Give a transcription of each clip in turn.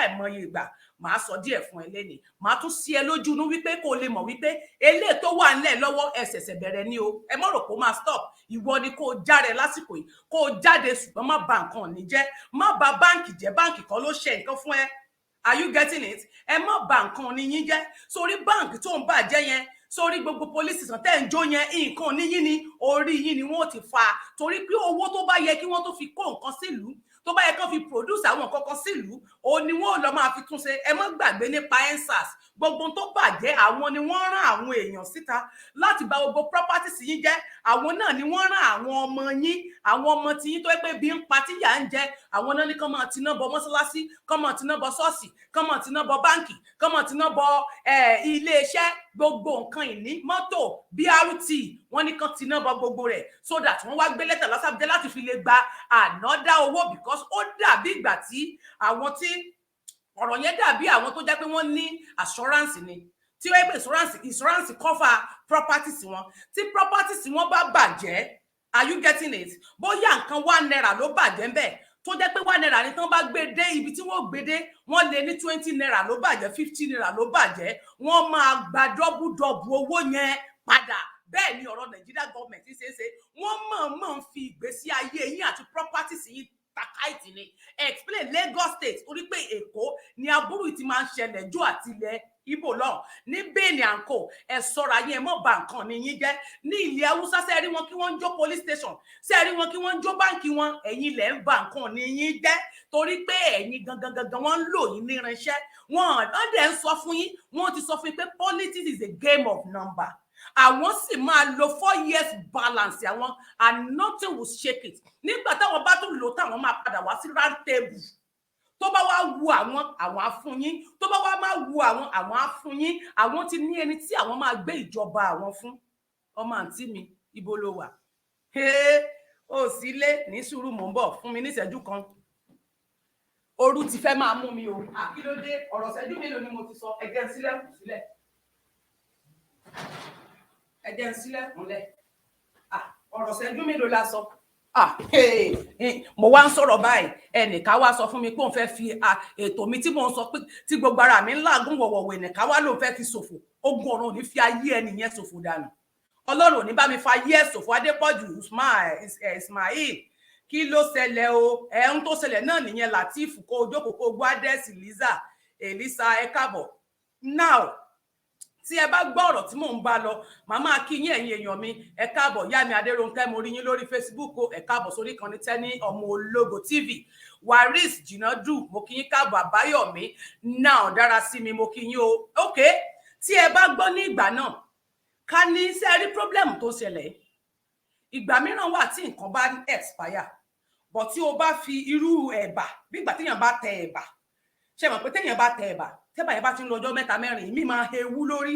Láìmọye ìgbà màá sọ díẹ̀ fún ẹ lẹ́nìí, màá tún sí ẹ lójú inú wípé kó o lè mọ̀ wípé eléyìí tó wà ńlẹ̀ lọ́wọ́, ẹ ṣẹ̀ṣẹ̀ bẹ̀rẹ̀ ni o. Ẹ mọ̀ rò kó máa stop. Ìwọ ni kó o jáde lásìkò yìí, kó o jáde, ṣùgbọ́n má bà nǹkan ní jẹ́, má bà báǹkì jẹ́. Báǹkì kan ló ṣe nǹkan fún ẹ. Are you getting it? Ẹ má bà nǹkan ní yín jẹ́. Sórí báǹkì tó ń bàjẹ́ yẹn, sórí gbogbo police station tẹ́ ń jó yẹn, nǹkan níyín ni, orí yín ni wọ́n ti fa, torí pé owó tó bá yẹ kí wọ́n tó fi kó nǹkan sílùú, tó bá yẹ kán fi produce àwọn nǹkan kan sílùú, òun ni wọ́n lọ máa fi túnṣe. Ẹ má gbàgbé nípa EndSARS, gbogbo tó bàjẹ́, àwọn ni wọ́n rán àwọn èèyàn síta láti bà gbogbo properties yín jẹ́. Àwọn náà ni wọ́n rán àwọn ọmọ yín, àwọn ọmọ tí yín tó yẹ pé bí ń pa, tíyà ń jẹ, àwọn náà ní kán máa tiná bọ mọ́ṣáláṣí, kán máa tiná bọ ṣọ́ọ̀ṣì, kán máa tiná bọ báǹkì, kán máa tiná bọ iléeṣẹ́, gbogbo nǹkan ìní, mọ́tò BRT, wọ́n ní kán tiná bọ gbogbo rẹ̀, so that wọ́n wá gbé lẹ́tà lọ́sàbíjẹ́ láti fi lè gba another owó, because ó dàbí ìgbà tí àwọn tí ọ̀rọ̀ yẹn dàbí àwọn tó jẹ́ pé wọ́n ní assurance ni, tí wọ́n yẹ pé insurance cover properties wọn. Tí properties wọn bá bàjẹ́, are you getting it, bóyá nǹkan ₦1 ló bàjẹ́ ń bẹ̀, tó jẹ́ pé ₦1 ni, tán bá gbé dé ibi tí wọ́n gbé dé, wọ́n lé ní ₦20 ló bàjẹ́, ₦50 ló bàjẹ́, wọ́n máa gba double double owó yẹn padà. Bẹ́ẹ̀ ni ọ̀rọ̀ Nàìjíríà gọọmẹ̀ntì ṣe é ṣe. Wọ́n mọ̀ọ́mọ̀ ń fi ìgbésí ayé yín àti properties yín takaiti ni. Explain Lagos State, torí pé Èkó ni aburú ti máa ń ṣẹlẹ̀ jù àti ilẹ̀ Ìgbò lọ ní Benin and co. Ẹ ṣọ́ra yín, ẹ mọ́ bà nǹkan ní yín jẹ́. Ní ilẹ̀ Haúsá, ṣe rí wọn kí wọ́n ń jó police station? Ṣe rí wọn kí wọ́n ń jó báǹkì wọn? Ẹ̀yin ilẹ̀ ń bà nǹkan ní yín jẹ́, torí pé ẹ̀yin gangan gangan, wọ́n ń lò yín ní irinṣẹ́ wọn. Wọ́n dẹ̀ ń sọ fún yín, wọ́n ti sọ fún yín pé politics is a game of number. Àwọn sì máa lo 4 years balance àwọn and nothing will shake it. Nígbà táwọn bá tún lò, táwọn máa padà wá sí round table. Tó bá wá wu àwọn, àwọn á fún yín. Tó bá wá máa wu àwọn, àwọn á fún yín. Àwọn ti ní ẹni tí àwọn máa gbé ìjọba àwọn fún. Ọmọ àǹtí mi, ibo ló wà? Ó sì lé ní sùúrù, mò ń bọ̀. Fún mi ní ìṣẹ́jú kan, ooru ti fẹ́ máa mú mi o. Kí ló dé? Ọ̀rọ̀ ìṣẹ́jú mélòó ni mo ti sọ? Ẹ jẹ́ n ṣílẹ̀kùn sílẹ̀, ẹ jẹ́ n ṣílẹ̀kùn lẹ̀. Ọ̀rọ̀ ìṣẹ́jú mélòó la sọ? Mo wá ń sọ̀rọ̀ báyìí, ẹnìkan wá sọ fún mi pé òun fẹ́ fi ètò mi tí mò ń sọ pé tí gbogbo ara mi ń làágùn wọ̀wọ̀wọ̀, ẹnìkan wá lóun fẹ́ fi ṣòfò. Ogun ọ̀run ò ní fi ayé ẹni yẹn ṣòfò dànù. Ọlọ́run ò ní bá mi fa ayé ẹ̀ ṣòfò. Adépọ̀jù Ismail, kí ló ṣẹlẹ̀ o? Ẹ̀hún tó ṣẹlẹ̀ náà nìyẹn. Latif, kó o jókòó, kó o gbọ́. Adẹ́sì Liza Elisa, ẹ káàbọ̀. Now, tí ẹ bá gbọ́ ọ̀rọ̀ tí mò ń bá lọ, màá kí yín. Ẹ̀yin èèyàn mi, ẹ káàbọ̀. Yá mi Adérónkẹ́, mo rí yín lórí Facebook. Ẹ káàbọ̀ sórí ìkànnì Tẹ́ní Ọmọ Ológo TV. Waris Jinadu, mo kí yín káàbọ̀. Àbáyọ̀mí náà dára sí mi, mo kí yín o. Ok, tí ẹ bá gbọ́ ní ìgbà náà, ká ní ṣe rí problem tó ṣẹlẹ̀. Ìgbà mìíràn wà tí nǹkan bá expire, but tí o bá fi irú ẹ̀bà, bí ìgbà téèyàn bá tẹ ẹ̀bà, ṣe mọ̀ pé téèyàn bá tẹ ẹ̀bà, tẹ́bà yẹn bá ti ń lọ ọjọ́ 3, 4, ìmí máa hewú lórí.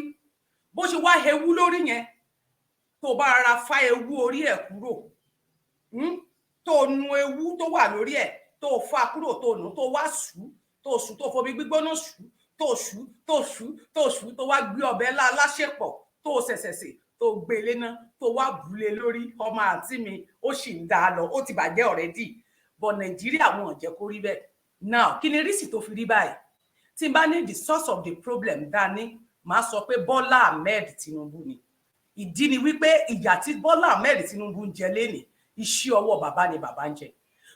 Bó ṣe wá hewú lórí yẹn, tó bá rárá fá ewu orí ẹ̀ kúrò, tó nu ewu tó wà lórí ẹ̀, tó fá kúrò, tó nù, tó wá sù, tó sù, tó fomi gbígbóná sù, tó sù, tó sù, tó sù, tó wá gbé ọbẹ̀ ńlá aláṣepọ̀ tó ṣẹ̀ṣẹ̀ sè, tó gbélé ná, tó wá bùlé lórí, ọmọ àǹtí mi, ó sì ń dá a lọ. Ó ti bàjẹ́ already, but Nàìjíríà, wọn ò jẹ́ kó rí bẹ́ẹ̀. Now, kí ni reason tó fi rí báyìí? Tí n bá ní the source of the problem dání, màá sọ pé Bọ́lá Ahmed Tinubu ni. Ìdí ni wípé ìyà tí Bọ́lá Ahmed Tinubu ń jẹ lénìí, iṣẹ́ ọwọ́ bàbá ni bàbá ń jẹ,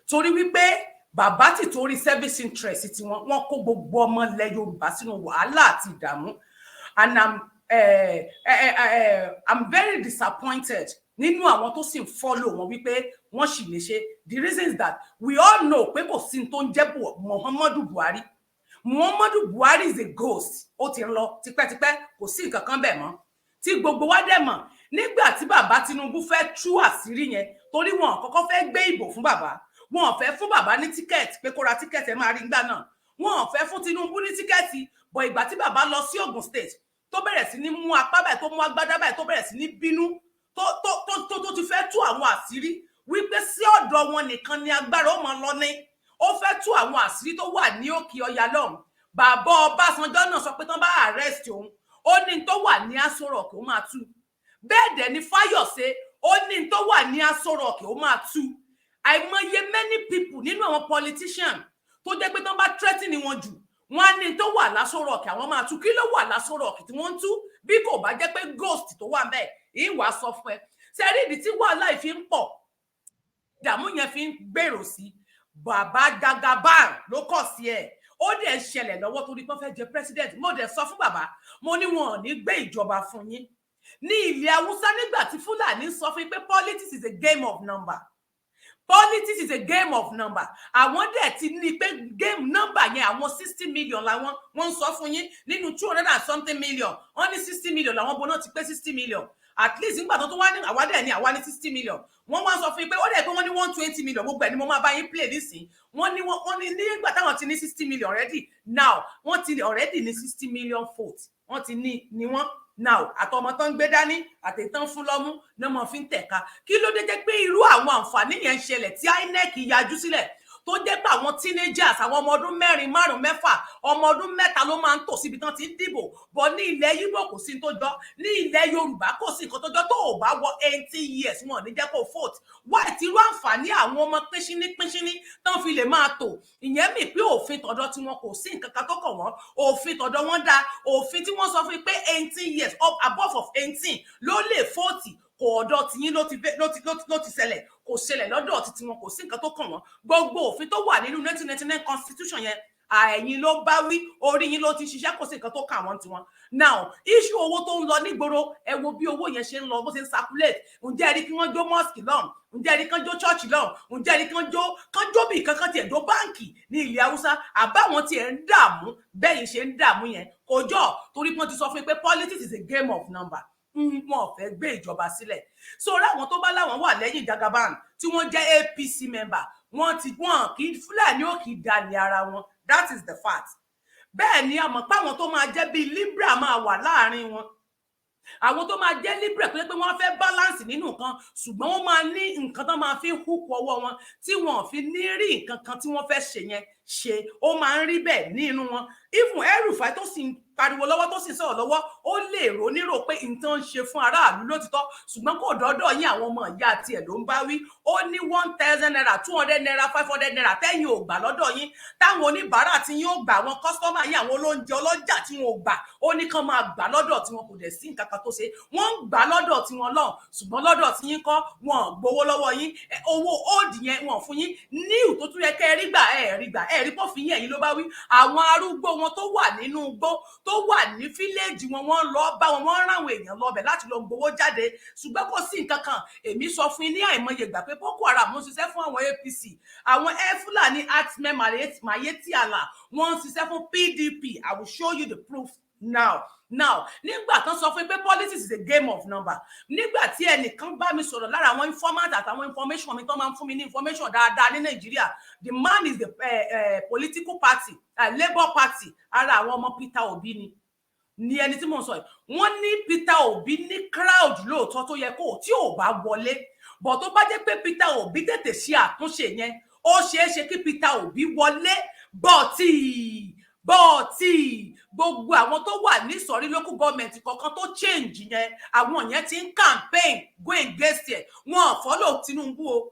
torí wípé bàbá ti torí selfish interest tiwọn, wọ́n kó gbogbo ọmọ ilẹ̀ Yorùbá sínú wàhálà àti ìdààmú. And I'm very disappointed nínú àwọn tó sì ń follow wọn wípé wọ́n sì lè ṣe. The reason is that we all know pé kò sí tó ń jẹ́ Muhammadu Buhari. Muhammadu Buhari is a ghost. Ó ti lọ tipẹ́tipẹ́, kò sí nǹkan kan bẹ́ẹ̀ mọ́ tí gbogbo wa dẹ̀ mọ̀. Nígbà tí bàbá Tinubu fẹ́ tú àṣírí yẹn, torí wọn kọ́kọ́ fẹ́ gbé ìbò fún bàbá, wọn ò fẹ́ fún bàbá ní ticket pé kó ra ticket. Ẹ máa rí nígbà náà, wọn ò fẹ́ fún Tinubu ní ticket bọ̀. Ìgbà tí bàbá lọ sí Ogun State, tó bẹ̀rẹ̀ sí ní mú apá báyìí, tó mú agbádá báyìí, tó bẹ̀rẹ̀ sí ní bínú, tó ti fẹ́ tú àwọn àṣírí wípé sí ọ̀dọ̀ wọn nìkan ni agbára ó máa lọ ní, ó fẹ́ tú àwọn àṣírí tó wà ní òkè ọya lọ́hùn. Bàbá Ọbásanjọ́ náà sọ pé tán bá arrest òun, ó ní tó wà ní Aso Rock, ó máa tú. Bẹ́ẹ̀ dẹ̀ ni Fáyọ̀ṣe, ó ní tó wà ní Aso Rock, ó máa tú. Àìmọye many people nínú àwọn politician tó jẹ́ pé tán bá threaten wọn jù. Wọ́n á ní tó wà l'Aso Rock, àwọn máa tú. Kí ló wà l'Aso Rock tí wọ́n ń tú, bí kò bá jẹ́ pé ghost tó wà ńbẹ̀? Ìwà sọ fún ẹ ṣe rí ìdí tí wàhálà yìí fi ń pọ̀, ìdààmú yẹn fi ń gbèrò sí. Bàbá Jagaban ló kọ̀ sí ẹ̀. Ó dẹ̀ ń ṣẹlẹ̀ lọ́wọ́ torí pé wọ́n fẹ́ jẹ president. Mo dẹ̀ sọ fún bàbá, mo ní wọn ò ní gbé ìjọba fún yín ní ilẹ̀ Haúsá nígbà tí Fúlàní sọ fún yín pé politics is a game of number, politics is a game of number. Àwọn dẹ̀ ti ní pé game number yẹn, àwọn 60 million làwọn. Wọ́n ń sọ fún yín nínú 200 and something million, wọ́n ní 60 million làwọn. Bọ́ná ti pé 60 million at least. Nígbà tó tún wá ní àwa dẹ̀ ní àwa ní 60 million, wọ́n wá sọ fún yín pé ó dẹ̀ pé wọ́n ní 120 million. Gbogbo ẹ̀ ni mo máa bá yín play nísìn. Wọ́n ní wọ́n ní nígbà táwọn ti ní 60 million already now, wọ́n ti already ní 60 million vote. Wọ́n ti ní ní wọ́n now. Àtọmọ tán ń gbé dání, àtẹ̀tán fún lọ́mú ní wọ́n fi ń tẹ̀ka. Kí ló dé jẹ́ pé irú àwọn àǹfààní yẹn ń ṣẹlẹ̀ tí INEC yajú sílẹ̀, tó jẹ́ pé àwọn teenagers, àwọn ọmọ ọdún 4, 5, 6, ọmọ ọdún 3 ló máa ń tò síbi tán ti ń dìbò bọ̀? Ní ilẹ̀ Yíbò kò sí tó jọ, ní ilẹ̀ Yorùbá kò sí nǹkan tó jọ. Tó ò bá wọ 18 years, wọn ò ní jẹ́ kó vote. Wá ìtirú àǹfààní àwọn ọmọ pínṣíní pínṣíní tán fi lè máa tò, ìyẹn mì pé òfin tọ̀dọ̀ tí wọn kò sí nǹkan kan tó kàn wọ́n. Òfin tọ̀dọ̀ wọn dá òfin tí wọ́n sọ fún pé 18 years up, above of 18 ló lè vote. Kò ọ̀dọ̀ tiyín ló ti ṣẹlẹ̀, kò ṣẹlẹ̀ lọ́dọ̀ títí wọn. Kò sí nǹkan tó kàn wọ́n. Gbogbo òfin tó wà nínú 1999 constitution yẹn, ẹ̀yin ló bá wí, orí yín ló ti ṣiṣẹ́. Kò sí nǹkan tó kàn wọ́n tiwọn. Now, issue owó tó ń lọ nígboro, ẹ wo bí owó yẹn ṣe ń lọ, bó ṣe ń circulate. Ǹjẹ́ ẹ rí kí wọ́n jó mosque lọ́hùn? Ǹjẹ́ ẹ rí kán jó church lọ́hùn? Ǹjẹ́ ẹ rí kán jó bí kankan tiẹ̀ jó báǹkì ní ilẹ̀ Haúsá? Àbáwọn tiẹ̀ ń dààmú bẹ́yìn ṣe ń dààmú yẹn kò jọ, torí wọ́n ti sọ fún yín pé politics is a game of number. Wọn ò fẹ́ gbé ìjọba sílẹ̀. So ráwọn tó bá láwọn wà lẹ́yìn Jagaban tí wọ́n jẹ́ APC member, wọ́n ti wọ́n kì í, Fúlàní ò kì í dalẹ̀ ara wọn. That is the fact. Bẹ́ẹ̀ ni a mọ̀ pé àwọn tó máa jẹ́ bíi Libra máa wà láàrin wọn, àwọn tó máa jẹ́ Libra tó yẹ pé wọ́n fẹ́ balance nínú nǹkan, ṣùgbọ́n wọ́n máa ní nǹkan tó máa fi hook ọwọ́ wọn tí wọ́n fi ní rí nǹkan kan tí wọ́n fẹ́ ṣe yẹn ṣe. Ó máa ń rí bẹ́ẹ̀ nínú wọn. Even El-Rufai tó sì ń pariwo lọ́wọ́, tó sì ń sọ̀rọ̀ lọ́wọ́, ó lè rò nírò pé nǹkan ń ṣe fún aráàlú lótìtọ́, ṣùgbọ́n kò dọ́dọ̀ yín. Àwọn ọmọ ìyá tiẹ̀ ló ń bá wí. Ó ní ₦1,000, ₦200, ₦500 tẹ́yìn ò gbà lọ́dọ̀ yín, táwọn oníbàárà tí yín ò gbà, àwọn customer yín, àwọn olóúnjẹ, ọlọ́jà tí wọn ò gbà, ó ní kán máa gbà lọ́dọ̀ tí wọn. Kò dẹ̀ sí nǹkan kan tó ṣe. Wọ́n ń gbà lọ́dọ̀ tí wọn lọ́hùn, ṣùgbọ́n lọ́dọ̀ tí yín kọ́, wọn gbowó lọ́wọ́ yín. Owó old yẹn wọn fún yín, new tó tún yẹ kẹ́ ẹ rí gbà, ẹ rí gbà. Ẹ rí pọ́fin yín, ẹ̀yin ló bá wí. Àwọn arúgbó wọn tó wà nínú igbó, tó wà ní village wọn, wọ́n lọ bá wọn, wọ́n ráwọn èèyàn lọ bẹ̀ láti lọ gbowó jáde, ṣùgbọ́n kò sí nǹkan kan. Èmi sọ fún yín ní àìmọye ìgbà pé Boko Haram ń ṣiṣẹ́ fún àwọn APC. Àwọn Fúlàní herdsmen Miyetti Allah, wọ́n ń ṣiṣẹ́ fún PDP. I will show you the proof now. Now, nígbà tán sọ fún mi pé politics is a game of number, nígbà tí ẹnìkan bá mi sọ̀rọ̀ lára àwọn informant àtàwọn information mi tó máa ń fún mi ní information dáadáa ní Nàìjíríà, the man is the political party, Labour Party, ara àwọn ọmọ Peter Obi ni ẹni tí mò ń sọ yìí. Wọ́n ní Peter Obi ní crowd lóòótọ́ tó yẹ kó tí ò bá wọlé bọ̀. Tó bá jẹ́ pé Peter Obi tètè ṣe àtúnṣe yẹn, ó ṣeé ṣe kí Peter Obi wọlé. But gbogbo àwọn tó wà ní ìsọ̀rí local government kọ̀ọ̀kan tó change yẹn, àwọn yẹn ti ń campaign go against ẹ̀. Wọn follow Tinubu o,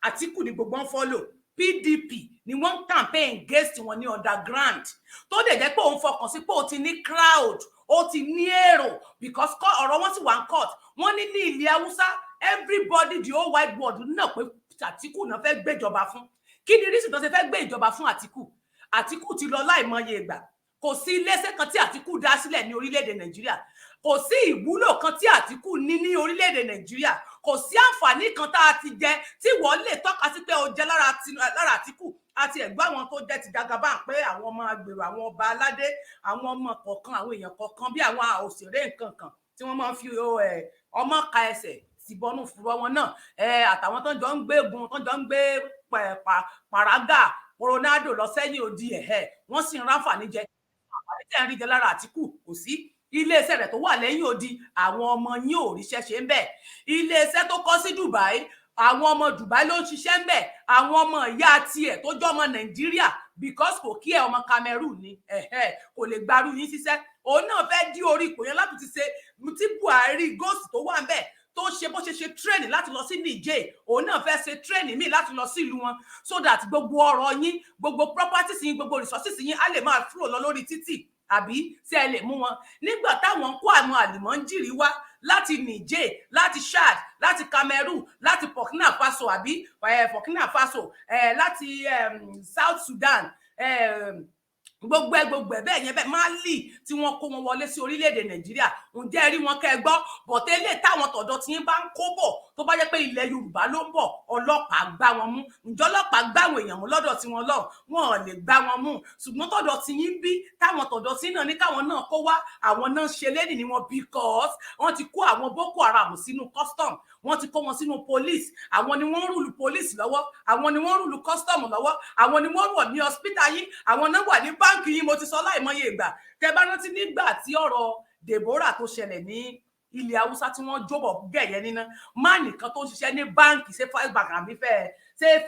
Àtíkù ni gbogbo wọn follow. PDP ni wọ́n ń campaign against wọn ní underground, tó dẹ̀ jẹ́ pé òun fọkàn sí pé ó ti ní crowd, ó ti ní èrò, because ọ̀rọ̀ wọn sì wà ní court. Wọ́n ní ní ilẹ̀ Haúsá, everybody, the whole wide world náà pé Àtíkù náà fẹ́ gbéjọba fún. Kí ni reason tó ṣe fẹ́ gbé ìjọba fún Àtíkù? Àtíkù ti lọ láìmọye ìgbà. Kò sí iléeṣẹ́ kan tí Àtíkù dá sílẹ̀ ní orílẹ̀-èdè Nàìjíríà. Kò sí ìwúlò kan tí Àtíkù ní ní orílẹ̀-èdè Nàìjíríà. Kò sí àǹfààní kan tá a ti jẹ tí wọ́n lè tọ́ka sí pé ó jẹ lára Àtíkù. Àti ẹ̀gbọ́n àwọn tó jẹ́ ti Jagaban pé àwọn ọmọ agbèrò, àwọn ọba aládé, àwọn ọmọ kọ̀ọ̀kan, àwọn èèyàn kọ̀ọ̀kan bí àwọn òṣèré nǹkan kan tí wọ́n máa ń fi ọmọ ka ẹsẹ̀ tìbọnú fúrọ́ wọn náà, àtàwọn tó ń jọ ń gbégun, tó ń jọ ń gbé pàrágà Ronaldo lọ sẹ́yìn odi ẹ̀hẹ́, wọ́n sì ń ráǹfààní jẹ. Àǹfààní tẹ̀ ń rí jẹ lára Àtíkù, kò sí iléeṣẹ́ rẹ̀ tó wà lẹ́yìn odi, àwọn ọmọ yín ò ríṣẹ́ ṣe ń bẹ̀. Iléeṣẹ́ tó kọ́ sí Dubai, àwọn ọmọ Dubai ló ń ṣiṣẹ́ ń bẹ̀. Àwọn ọmọ ìyá tiẹ̀ tó jọ́ ọmọ Nàìjíríà, because kò kí ẹ, ọmọ Cameroon ni, kò lè gbarú yín ṣiṣẹ́. Òun náà fẹ́ dí orí ipò yẹn láti ti ṣe tí Buhari ghost tó wà ń bẹ̀. Tó ṣe bó ṣe ṣe train láti lọ sí Niger, òun náà fẹ́ ṣe train míì láti lọ sí ìlú wọn, so that gbogbo ọrọ̀ yín, gbogbo properties yín, gbogbo resources yín á lè máa flow lọ lórí títì. Àbí ṣé ẹ lè mú wọn nígbà táwọn ń kó àwọn àlùmọ́ńjìrì wá láti Niger, láti Chad, láti Cameroon, láti Burkina Faso, àbí Burkina Faso, láti South Sudan, gbogbo ẹ gbogbo ẹ bẹ́ẹ̀ yẹn bẹ́ẹ̀, Mali, tí wọ́n kó wọn wọlé sí orílẹ̀-èdè Nàìjíríà? Ǹjẹ́ ẹ rí wọn kẹ́ ẹ gbọ́ bọ̀tẹ́lẹ̀ táwọn tọ̀dọ̀ tí ń bá ń kó bọ̀, tó bá jẹ́ pé ilẹ̀ Yorùbá ló ń bọ̀, ọlọ́pàá gbá wọn mú? Ǹjẹ́ ọlọ́pàá gbá àwọn èèyàn mú lọ́dọ̀ tí wọ́n lọ? Wọn ò lè gbá wọn mú. Ṣùgbọ́n tọ̀dọ̀ tí yín bí, táwọn tọ̀dọ̀ tí náà ní káwọn náà kó wá, àwọn náà ṣe lẹ́nì ní wọn, because wọ́n ti kó àwọn Boko Haram sínú custom, wọ́n ti kó wọn sínú police. Àwọn ni wọ́n ń rule police lọ́wọ́, àwọn ni wọ́n ń rule custom lọ́wọ́, àwọn ni wọ́n wà ní hospital yín, àwọn náà wà ní báǹkì yín. Mo ti sọ láìmọye ìgbà. Tẹ́ bá rántí nígbà tí ọ̀rọ̀ Deborah tó ṣẹlẹ̀ ní ilẹ̀ Haúsá, tí wọ́n jóbọ̀ gẹ̀yẹ níná, má nìkan tó ń ṣiṣẹ́ ní báǹkì, ṣé First Bank àbí fẹ́ ṣé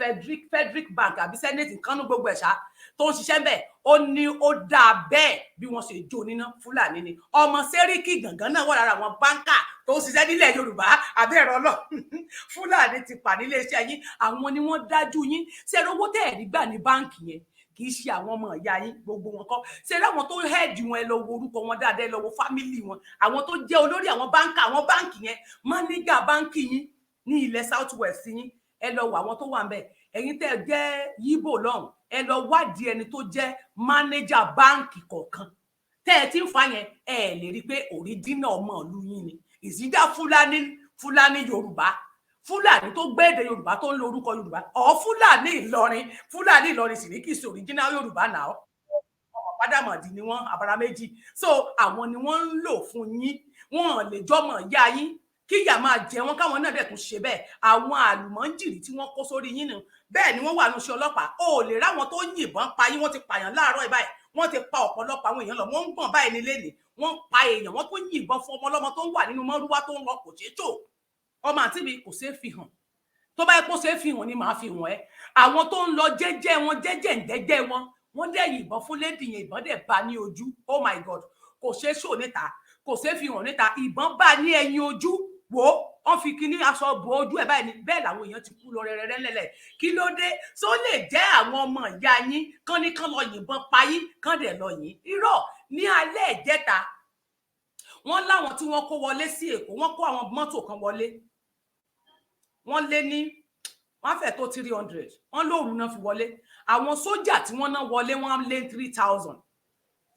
Frederick Bank àbí Senate kánú, gbogbo ẹ̀ṣá tó ń ṣiṣẹ́ bẹ́ẹ̀, ó ní ó dáa bẹ́ẹ̀ bí wọ́n ṣe jó níná. Fúlàní ni. Ọmọ Sẹ́ríkì gàngán náà wà lára àwọn banker tó ń ṣiṣẹ́ nílẹ̀ Yorùbá. Àbẹ́ẹ̀rọ lọ, Fúlàní ti pà nílé iṣẹ́ yín. Àwọn ni wọ́n dájú yín. Ṣe owó tẹ́ ẹ̀rí gbà ní báǹkì yẹn, kì í ṣe àwọn ọmọ ìyá yín gbogbo wọn kọ́. Ṣe láwọn tó head wọn, ẹ lọ wo orúkọ wọn dáadáa, ẹ lọ wo family wọn, àwọn tó jẹ́ olórí àwọn báńkì, àwọn báǹkì yẹn, mánéjà báǹkì yín ní ilẹ̀ South West yín, ẹ lọ wo àwọn tó wà ń bẹ̀. Ẹ̀yin tẹ́ ẹ jẹ́ Yíbò lọ́hùn, ẹ lọ wádìí ẹni tó jẹ́ mánéjà báǹkì kọ̀ọ̀kan tẹ́ ẹ ti ń fa yẹn. Ẹ lè rí i pé original ọmọ ìlú yín ni ìsídà Fúlàní, Fúlàní Yorùbá, Fúlàní tó gbé èdè Yorùbá, tó ń lo orúkọ Yorùbá, ọ Fúlàní Ìlọrin. Fúlàní Ìlọrin sì ní kì í ṣe original Yorùbá náà. Ọmọ pádámọ̀dì ni wọ́n, abara méjì. So àwọn ni wọ́n ń lò fún yín. Wọn lè jọmọ ìyá yín kí ìyà máa jẹ wọn, káwọn náà dẹ̀ tún ṣe bẹ́ẹ̀. Àwọn àlùmọ́ńjìrì tí wọ́n kó sórí yín nù. Bẹ́ẹ̀ ni wọ́n wà ní iṣẹ́ ọlọ́pàá. O ò lè ráwọn tó yìnbọn pa yín. Wọ́n ti pààyàn láàárọ̀ ìbáyìí, wọ́n ti pa ọ̀pọ̀lọpọ̀ àwọn èèyàn lọ. Wọ́n ń gbọ̀n báyìí nílé ni wọ́n pa èèyàn, wọ́n tún yìnbọn fún ọmọ ọlọ́mọ tó ń wà nínú mọ́rúwá tó ń lọ. Kò ṣeé tò, ọmọ àǹtí mi, kò ṣeé fi hàn. Tó bá yẹ kó ṣeé fi hàn ni màá fi hàn ẹ́. Àwọn tó ń lọ jẹ́jẹ́ wọn, jẹ́jẹ́ ń jẹ́jẹ́ wọn, wọ́n dẹ̀ yìnbọn fún lady yẹn, ìbọn dẹ̀ bá ní ojú. Oh my God! Kò ṣeé ṣò níta, kò ṣeé fi hàn níta. Ìbọn bá ní ẹ̀yìn ojú. Wò ó, wọ́n fi kíní aṣọ bo ojú ẹ̀ báyìí ni. Bẹ́ẹ̀ làwọn èèyàn ti kú lọ rẹ̀rẹ̀rẹ̀ lẹ̀lẹ̀. Kí ló dé? Tó lè jẹ́ àwọn ọmọ ìyá yín kán ní kán lọ yìnbọn pa yín, kán dẹ̀ lọ yín? Irọ́. Ní alẹ́ ìjẹta, wọ́n láwọn tí wọ́n kó wọlé sí Èkó, wọ́n kó àwọn mọ́tò kan wọlé, wọ́n lé ní, wọ́n fẹ́ tó 300. Wọ́n lóru náà fi wọlé. Àwọn sójà tí wọ́n náà wọlé, wọ́n lé 3,000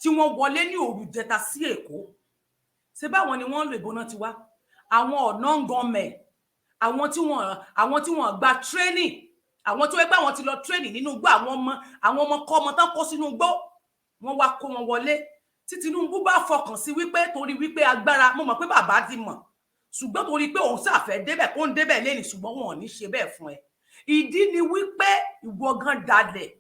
tí wọ́n wọlé ní òru jẹta sí Èkó. Ṣé báwọn ni wọ́n ń lo ìbọn náà ti wá? Àwọn ọ̀nà gọmẹ̀, àwọn tí wọ́n gba training, àwọn tó wẹ́ pé àwọn ti lọ training nínú igbó, àwọn ọmọ kọ́ ọmọ tán kó sínú igbó, wọ́n wá kó wọn wọlé. Tí Tinubu bá fọkàn sí wípé torí wípé agbára, mo mọ̀ pé bàbá ti mọ̀, ṣùgbọ́n torí pé òun ṣàfẹ́ débẹ̀, kó ń débẹ̀ lẹ́nìí, ṣùgbọ́n wọn ò ní ṣe bẹ́ẹ̀ fún ẹ. Ìdí ni wípé ìwọ gan dalẹ̀,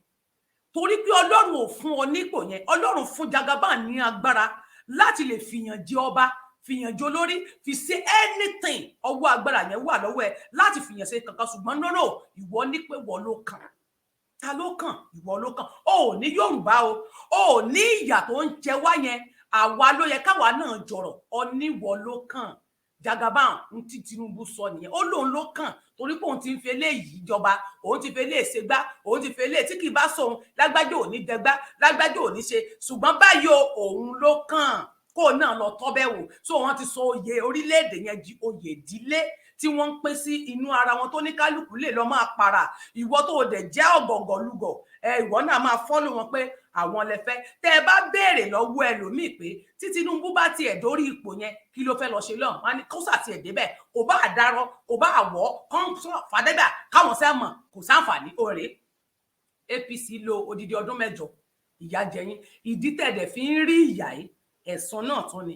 torí pé Ọlọ́run ò fún ọ nípò yẹn. Ọlọ́run fún Jagaban ní agbára láti lè fìyàn jẹ ọba, fìyàn jẹ olórí, fi ṣe anything. Ọwọ́ agbára yẹn wà lọ́wọ́ ẹ láti fìyàn ṣe kankan, ṣùgbọ́n no, ìwọ ní pé wọ́n ló kàn. Ta ló kàn? Ìwọ ló kàn. O ò ní Yorùbá o, ò ní ìyà tó ń jẹ wá yẹn, àwa ló yẹ káwa náà jọrọ. Ọ níwọ ló kàn. Jagaban ń tí Tinubu sọ nìyẹn. Ó lóun ló kàn torí pé òun ti ń fi eléyìí jọba, òun ti fi eléyìí ṣègbà, òun ti fi eléyìí tí kì í bá sóun, lágbájá ò ní dẹgbá, lágbájá ò ní ṣe. Ṣùgbọ́n báyìí o, òun ló kàn, kó náà lọ tọ́ bẹ́ẹ̀ wò. So wọ́n ti sọ oyè orílẹ̀-èdè yẹn di oyè ìdílé tí wọ́n ń pín sí inú ara wọn, tó ní kálukú lè lọ máa para. Ìwọ tó o dẹ̀ jẹ́ ọ̀gọ̀ngọ̀lugọ̀ ẹ, ìwọ náà máa follow wọn pé àwọn lẹ fẹ́. Tẹ́ ẹ bá béèrè lọ́wọ́ ẹlòmíì pé tí Tinubu bá tiẹ̀ dórí ipò yẹn, kí ló fẹ́ lọ ṣe lọ́hùn, wọn ni kó sà tiẹ̀ débẹ̀, kò bá àdárọ, kò bá àwọ̀ kán fàdégbà káwọn sẹ́ mọ̀ kò sáǹfààní òrè. APC lo odidi ọdún 8, ìyà jẹyìn. Ìdí tẹ̀dẹ̀ fi ń rí ìyà yìí, ẹ̀san náà tún ni.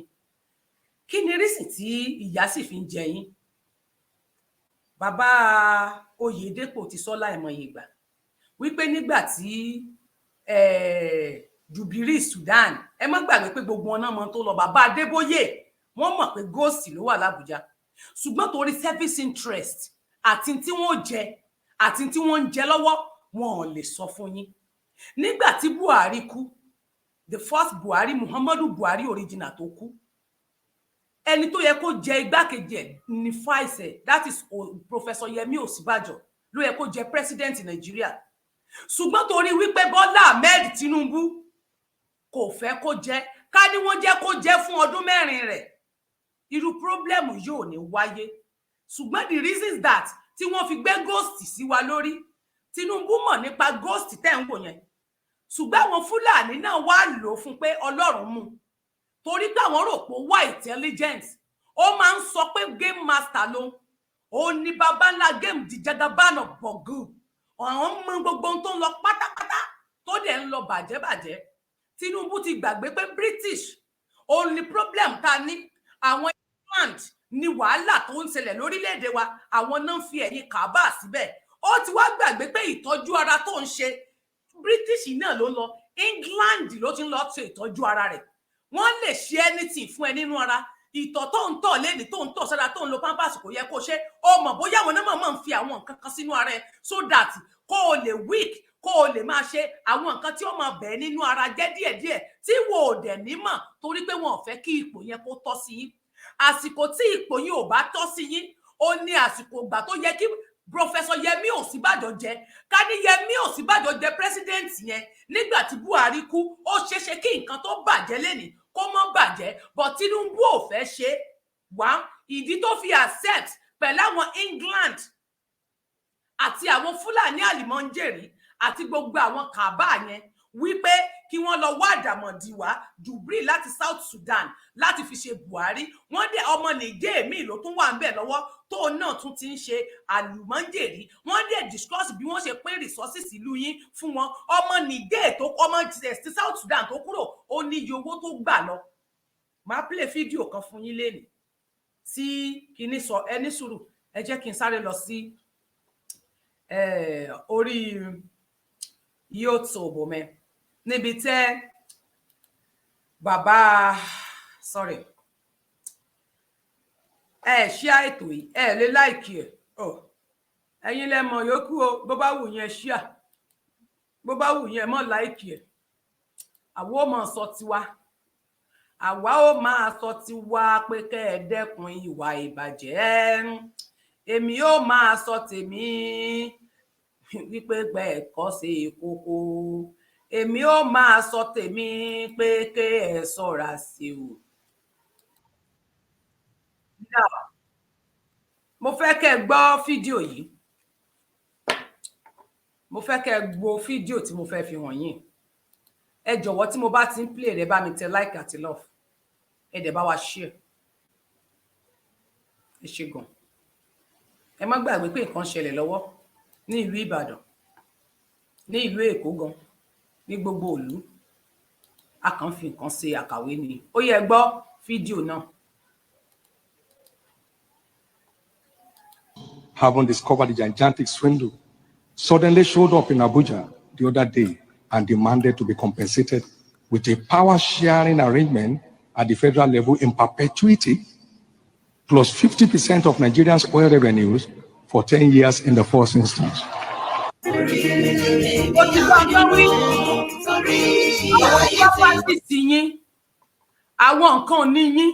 Kí ni reason tí ìyà sì fi ń jẹ yín? Bàbá Oyèdèpọ̀ ti sọ láìmọye ìgbà wípé nígbà tí Jubiri Sudan, ẹ má gbàgbé pé gbogbo wọn náà mọ tó lọ. Bàbá Adébóyè, wọ́n mọ̀ pé ghost ló wà l'Ábùjá, ṣùgbọ́n torí service interest àti tí wọ́n jẹ àti tí wọ́n ń jẹ lọ́wọ́, wọn ò lè sọ fún yín. Nígbà tí Buhari kú, the first Buhari, Muhammadu Buhari original tó kú. Ẹni tó yẹ kó jẹ igbákejì ẹ̀ ní vice ẹ̀, that is Professor Yẹmí Ọ̀ṣínbàjò, ló yẹ kó jẹ president Nàìjíríà. Ṣùgbọ́n torí wípé Bọ́lá Ahmed Tinubu kò fẹ́ kó jẹ, ká ní wọ́n jẹ́ kó jẹ fún ọdún 4 rẹ̀, irú problem yóò ní wáyé. Ṣùgbọ́n the reason is that tí wọ́n fi gbé ghost sí wa lórí, Tinubu mọ̀ nípa ghost tẹ́ ń wò yẹn, ṣùgbọ́n àwọn Fúlàní náà wá lò ó fún pé Ọlọ́run mú, torí pé àwọn rò pé ó wà intelligent. Ó máa ń sọ pé game master ló ó ní, baba ńlá game, di jagaban of Borgu. Àwọn mọ gbogbo ohun tó ń lọ pátápátá, tó dẹ̀ ń lọ bàjẹ́bàjẹ́. Tinubu ti gbàgbé pé British òun ni problem tá a ní. Àwọn England ní wàhálà tó ń ṣẹlẹ̀ lórílẹ̀‐èdè wa, àwọn náà ń fi ẹ̀yìn kàbá síbẹ̀. Ó ti wá gbàgbé pé ìtọ́jú ara tó ń ṣe, British náà ló ń lọ, England ló ti ń lọ ṣe ìtọ́jú ara rẹ̀. Wọ́n lè ṣe anything fún ẹ nínú ara. Ìtọ̀ tó ń tọ̀ lẹ́ni, tó ń tọ̀ sára, tó ń lo Pampers, kò yẹ kó ṣe. Ó mọ̀ bóyá àwọn náà máa ń fi àwọn nǹkan kan sínú ara ẹ so that kó o lè weak, kó o lè máa ṣe àwọn nǹkan tí ó máa bẹ̀ nínú ara jẹ́ díẹ̀díẹ̀, tí wò ó dẹ̀ ní mọ̀, torí pé wọn ò fẹ́ kí ipò yẹn kó tọ́ sí yín. Àsìkò tí ipò yín ò bá tọ́ sí yín, ó ní àsìkò ìgbà tó yẹ kí Professor Yẹmí Ọ̀ṣínbàjò jẹ. Ká ní Yẹmí Ọ̀ṣínbàjò jẹ president yẹn nígbà tí Buhari kú, ó ṣeéṣe kí nǹkan tó bàjẹ́ lénìí kó mọ́ bàjẹ́. But Tinubu ò fẹ́ ṣe wá. Ìdí tó fi accept pẹ̀lú àwọn England àti àwọn Fúlàní àlìmọ́ńjèrì àti gbogbo àwọn kàbá yẹn wípé kí wọ́n lọ wá àdàmọ̀dì wá, Jubril láti South Sudan, láti fi ṣe Buhari. Wọ́n dẹ̀ ọmọ Nìjẹ́ míì ló tún wà ń bẹ̀ lọ́wọ́, tóun náà tún ti ń ṣe àlùmọ́ńjèrì. Wọ́n dẹ̀ discuss bí wọ́n ṣe pín resources ìlú yín fún wọn. Ọmọ Nìjẹ́ tó, ọmọ ti South Sudan tó kúrò, ó ní iye owó tó gbà lọ. Máa play fídíò kan fún yín lénìí tí kinní sọ. Ẹ ní sùúrù, ẹ jẹ́ kí n sáré lọ sí orí YouTube mi níbi tẹ́ bàbá, sorry, ẹ ṣíà ètò yìí, ẹ lè like ẹ. Ẹ̀yin lẹ mọ̀ yòókù o. Bó bá wù yẹn, ṣíà. Bó bá wù yẹn, mọ̀ like ẹ. Àwa ó máa sọ tiwa, àwa ó máa sọ tiwa pé kẹ́ ẹ dẹ́kun ìwà ìbàjẹ́. Èmi ó máa sọ tèmi wípé gbẹ ẹ̀kọ́ ṣe kókó. Èmi ó máa sọ tèmi pé kẹ́ ẹ ṣọ́ra sí o. Now, mo fẹ́ kẹ́ ẹ gbọ́ fídíò yìí. Mo fẹ́ kẹ́ ẹ gbọ́ fídíò tí mo fẹ́ fi hàn yín. Ẹ jọ̀wọ́, tí mo bá ti ń play rẹ̀, bá mi tẹ like àti love, ẹ dẹ̀ bá wa share. Ẹ ṣé gan. Ẹ má gbàgbé pé nǹkan ṣẹlẹ̀ lọ́wọ́ ní ìlú Ìbàdàn, ní ìlú Èkó gan, ní gbogbo ìlú. A kàn fi nǹkan ṣe àkàwé ni. Ó yẹ gbọ́ fídíò náà. Having discovered the gigantic swindle, suddenly showed up in Abuja the other day and demanded to be compensated with a power sharing arrangement at the federal level in perpetuity, plus 50% of Nigerians' oil revenues for 10 years in the first instance. Ó ti gbọ́ ọjọ́ wí. Àwọn property yín, àwọn nǹkan ní yín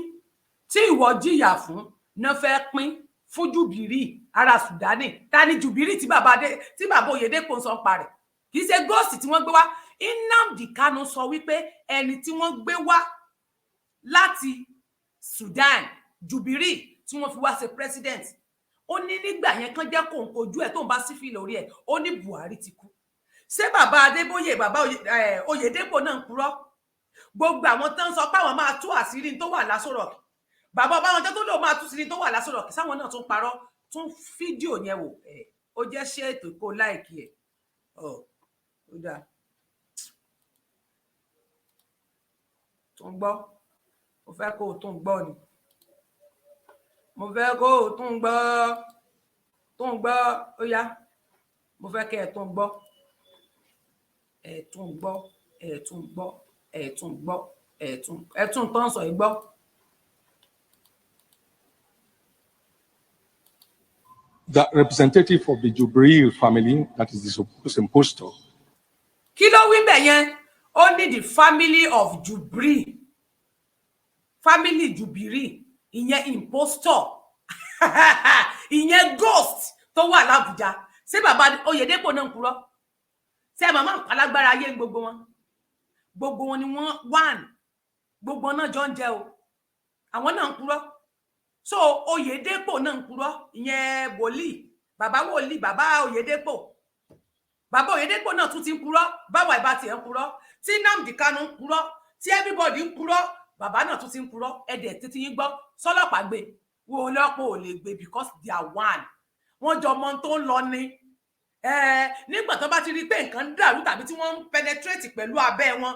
tí ìwọ jìyà fún náà fẹ́ pín fún Jùbìrí ará Sùdánì. Ta ni Jùbìrí tí bàbá dé, tí bàbá Oyèdèpọ̀ ń sọ pa rẹ̀? Kì í ṣe ghost tí wọ́n gbé wá. Nnamdi Kanu sọ wípé ẹni tí wọ́n gbé wá láti Sudan, Jùbìrí, tí wọ́n fi wá ṣe president, ó ní nígbà yẹn kán jẹ́ kóun kojú ẹ̀, tóun bá sí fìlà orí ẹ̀. Ó ní Buhari ti kú. Ṣé bàbá Adébóyè, bàbá Oyèdèpọ̀ náà ń purọ́? Gbogbo àwọn tó ń sọ pé àwọn máa tú àṣírí tó wà l'Aso Rock, bàbá Ọbásanjọ́ tó lóun máa tú àṣírí tó wà l'Aso Rock, sáwọn náà tún parọ́? Tún fídíò yẹn wò. Ẹ ó jẹ́ ṣé ètò kó like ẹ̀ ọ ó dáa. Tún gbọ́, mo fẹ́ kó o tún gbọ́ ni. Mo fẹ́ kó o tún gbọ́, tún gbọ́. Ó yá, mo fẹ́ kẹ́ ẹ tún gbọ́, ẹ tún gbọ́, ẹ tún gbọ́, ẹ tún gbọ́, ẹ tún tán sọ yìí gbọ́. The representative of the Jubril family, that is the supposed impostor. Kí ló wí bẹ̀ yẹn? Ó ní the family of Jubril, family Jubiri. Ìyẹn impostor, ìyẹn ghost tó wà l'Ábùjá. Ṣé bàbá Oyèdépò náà ń purọ́? Ṣé màmá alágbára ayé ń gbogbo wọn? Gbogbo wọn ni wọn one, gbogbo wọn náà jọ ń jẹ o. Àwọn náà ń purọ́. So Oyèdépò náà ń purọ́. Ìyẹn wòlíì, bàbá wòlíì, bàbá Oyèdépò, bàbá Oyèdépò náà tún ti ń purọ́. Báwa ìbá tiẹ̀ ń purọ́, tí Nnamdi Kanu ń purọ́, tí everybody ń purọ́, bàbá náà tún ti ń purọ́. Ẹdẹ títí yín gbọ́ sọlọ́pàá gbé wo, ọlọ́pàá ò lè gbé because they are one. Wọ́n jọ mọ tó ń lọ ni. Nígbà tó bá ti rí i pé nǹkan ń dàrú tàbí tí wọ́n ń penetrate pẹ̀lú abẹ́ wọn,